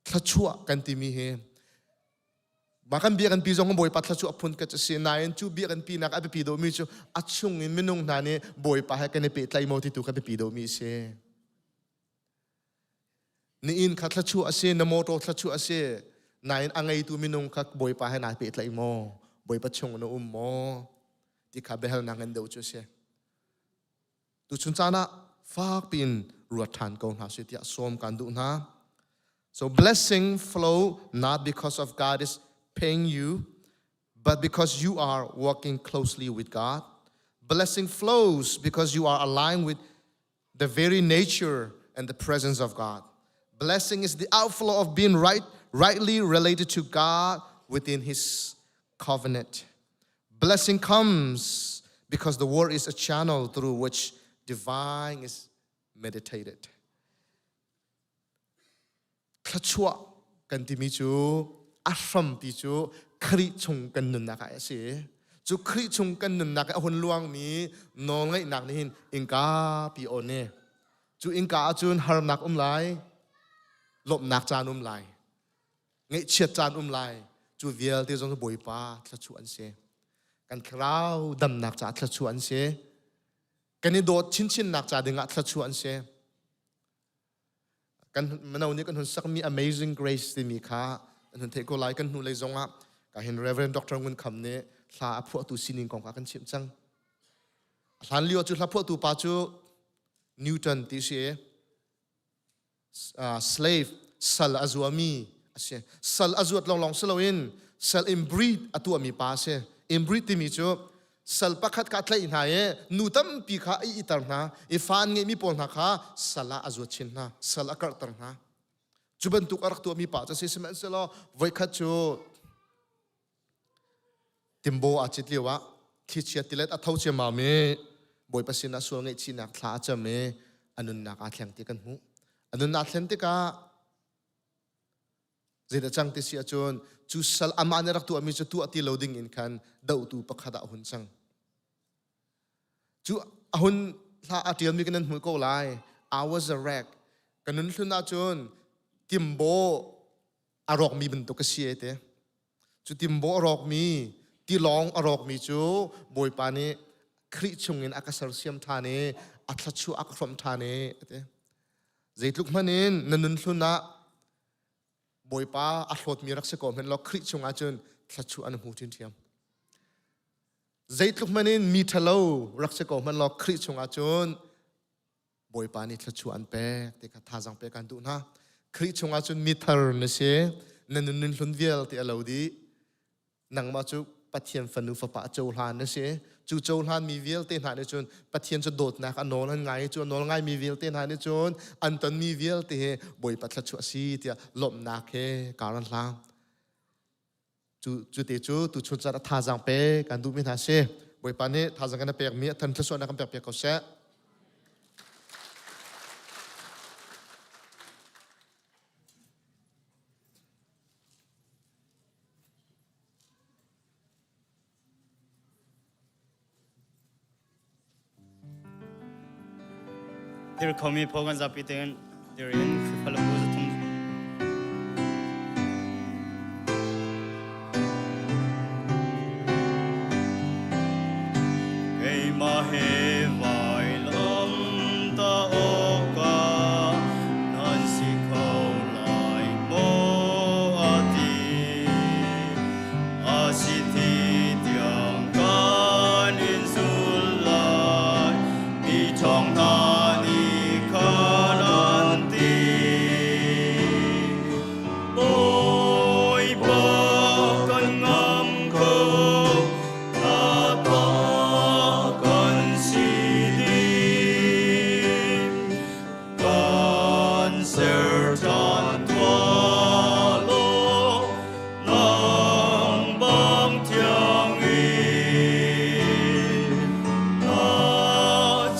Thluachuah kan timi hi mah kan bia kan pi zong Bawipa thluachuah phun ka si nain cu bia kan pi nak a biapi deuhmi cu a chung in minung hna nih Bawipa he kan i pehtlaih maw ti tu kha biapi deuhmi a si. Na inn kha thluachuah a si, na motor thluachuah a si, nain a ngeitu minung kha Bawipa he naa pehtlaih maw? Bawipa chung na um maw? Ti kha biahalnak ngan deuh cu a si. Tuchun caan ah fak piin ruat ṭhan ko hna sih tiah sawm kan duh hna. So blessing flow not because of God is paying you, but because you are working closely with God. Blessing flows because you are aligned with the very nature and the presence of God. Blessing is the outflow of being right, rightly related to God within His covenant. Blessing comes because the word is a channel through which divine is meditated. Thluachuah kan timi cu a hrampi cu Khrih chung kan nunnak ah a si. Cu Khrih chung kan nunnak i a hun luangmi nawlngaihnak nih hin innka pi awn i cu innka ahcun harnak um lai, lawmhnak caan um lai, ngaihchiat caan um lai. Cu vialte zong cu Bawipa thluachuah an si. Kan thlarau damnak caah thluachuah an si. Kan i dawt chinchinnak ca dingah thluachuah an si. Kan mino nih kan hun sakmi Amazing Grace timi kha an hun theih ko lai. Kan hnulei zongah ka hin Reverend Dr. Ngun Kham nih hla a phuahtu sining kong kha kan chimh cang. Hlan lio cu hla phuahtu pa cu Newton ti si slave sal a zuami a si. Sal a zuat lawnglawng si loin sal inbreed a tuahmi pa a si. Inbreed timi cu sal pakhat kha a tlaih hna i nu tampi kha a iter hna i fa an ngeihmi pawl hna kha sal ah a zuat chin hna, sal a karhter hna. Cu bantuk a rak tuahmi pa cu si. Sihmanhsehlaw voikhat cu Timbo aa cit lio ah thlichia tilet a tho ciammam i Bawipa sinah sual ngaihchihnak thla a cam i a nunnak aa thleng ti kan hmuh. A nunnak thlen tikah zeidah cang ti si ahcun cu sal amah nih rak tuahmi cu tuah ti lo ding in khan dohtu pakhat ah a hun cang. Cu a hun hla a ṭialmi kan nan hmuh ko lai. I was a wreck. Ka nun hlun ahcun timbo a rawkmi bantuk ka si ai te. Cu timbaw a rawkmi, tilawng a rawkmi cu Bawipa nih Khrih chungin a ka sersiam ṭhan i a thluachuah a ka hrawmh ṭhan i a ti. Zeitluk hmanh in na nun hlun ah Bawipa a hlawtmi rak si ko hmanh law Khrih chungah cun thluachuah an hmu ṭhiamṭhiam. Zeitluk hmanh in mi ṭhalo rak si ko hmanh law Khrih chungah cun Bawipa nih thluachuah an pek ti kha thazaang pek kan duh hna. Khrih chungah cun mi thar na si, na nun nun hlun vialte a lo dih. Nangmah cu Pathian fanu fapa cohlan na si. Cu cohlan mi vialte hna nih cun Pathian cu dawtnak a nawl an ngai cu a nawl ngai mi vialte hna nih cun an ton mi vialte he Bawipa thluachuah si tiah lawmhnak he kar an hlang. Cu cu te cu tu chun caan a thazaang pe kan duhmi hna si. Bawipa nih thazaang kan pekmi a than thluachuahnak kan pek piak ko seh. Dir khomi phaw kan zapi tein dir in Khrihfabu zathum Keimah he vailam ta awkah nan si kho lai maw a ti. A si ti tiang kan in zul lai, mi ṭhawng hna nih khan an ti. Bawipa kan ngam ko, na ta kan si ding. Kan ser ṭhan tuah law, nang bang thiang in. Na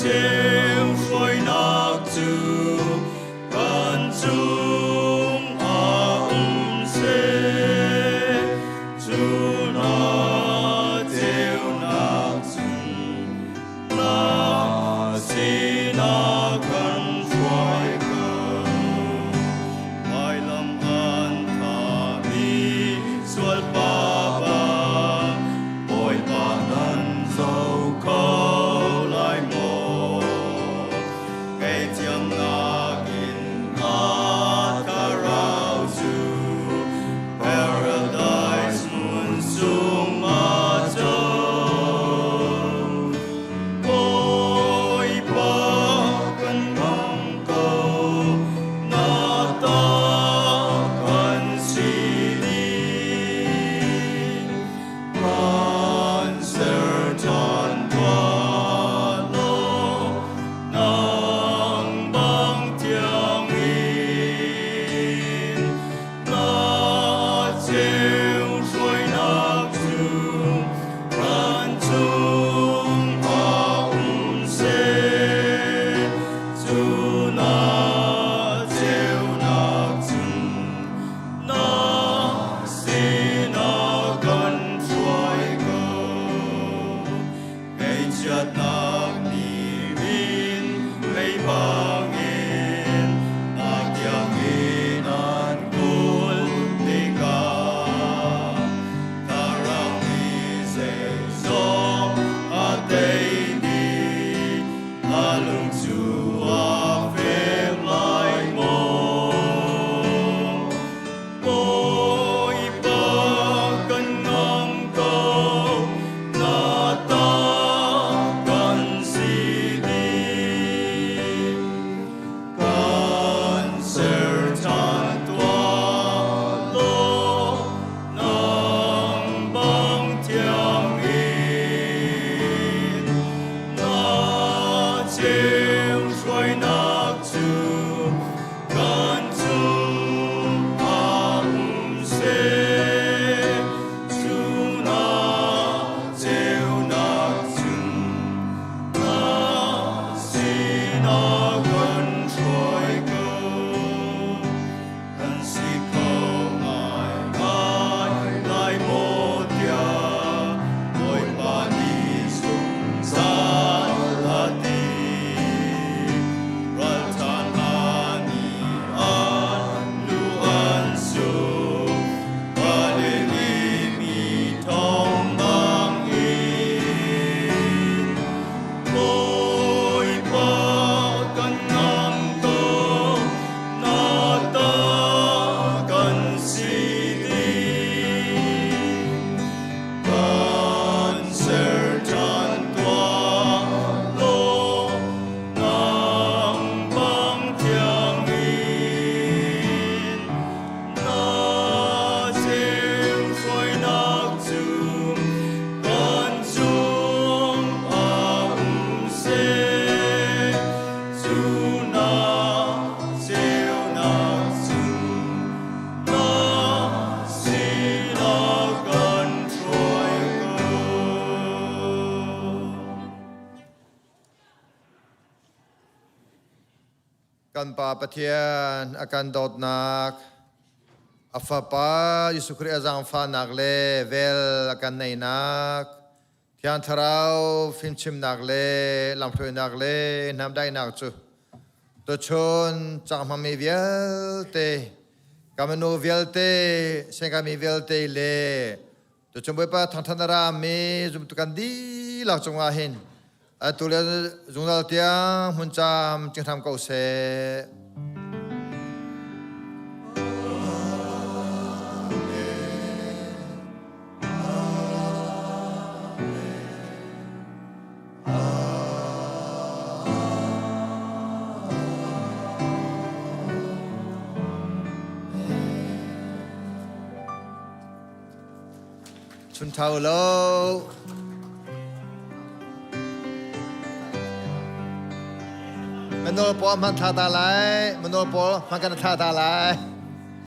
ceu hruainak cu kan cung ah um seh. Cu na ceunak cun na sinah kan hruai ko. Vailam an thahmi sual pa bang Bawipa nan zoh kho lai maw? Kei thiamnak in a thlarau cu Paradise hmun sung a co. Bawipa kan ngam ko, na ta kan si ding. Kan ser ṭhan tuah law, nang bang lung cu a fek lai maw? Bawipa kan ngang ko, na ta kan si dih. Kan ser ṭhan tuah law, nang bang thiang in. Na ceu hruainak cu kan cungah um seh. Cu na ceunak cun na sinah kan hruai ko. Kan si kho ngaingai lai maw tiah Bawipa nih zungzal a ti. Ralṭha hna nih an lu an suk, Galilee mi thawng bangin. Bawipa kan ngang ko, na ta kan si dih. Kan ser ṭhan tuah law, nang bang thiang in. Na ceu-hruainak cu kan cungah um seh. Cu na ceunak cu na sinah kan hruai ko. Kan Pa Pathian a kan dawtnak, a Fapa Jesuh Khrih a zaangfahnak le vel a kan neinak, Thiang Thlarau fimchimnak le lamhruainak le hnamdaihnak cu tuchun canghmangmi vialte, ka minu vialte, sengkami vialte le tuchun Bawipa thangthan a rami zumtu kan dihlak cungah hin atu le zungzal tiang hmun cam cing hram ko seh. Chun thau lo. Manol pawl hman thla ta lai. Manol pawl hman kan thla ta lai.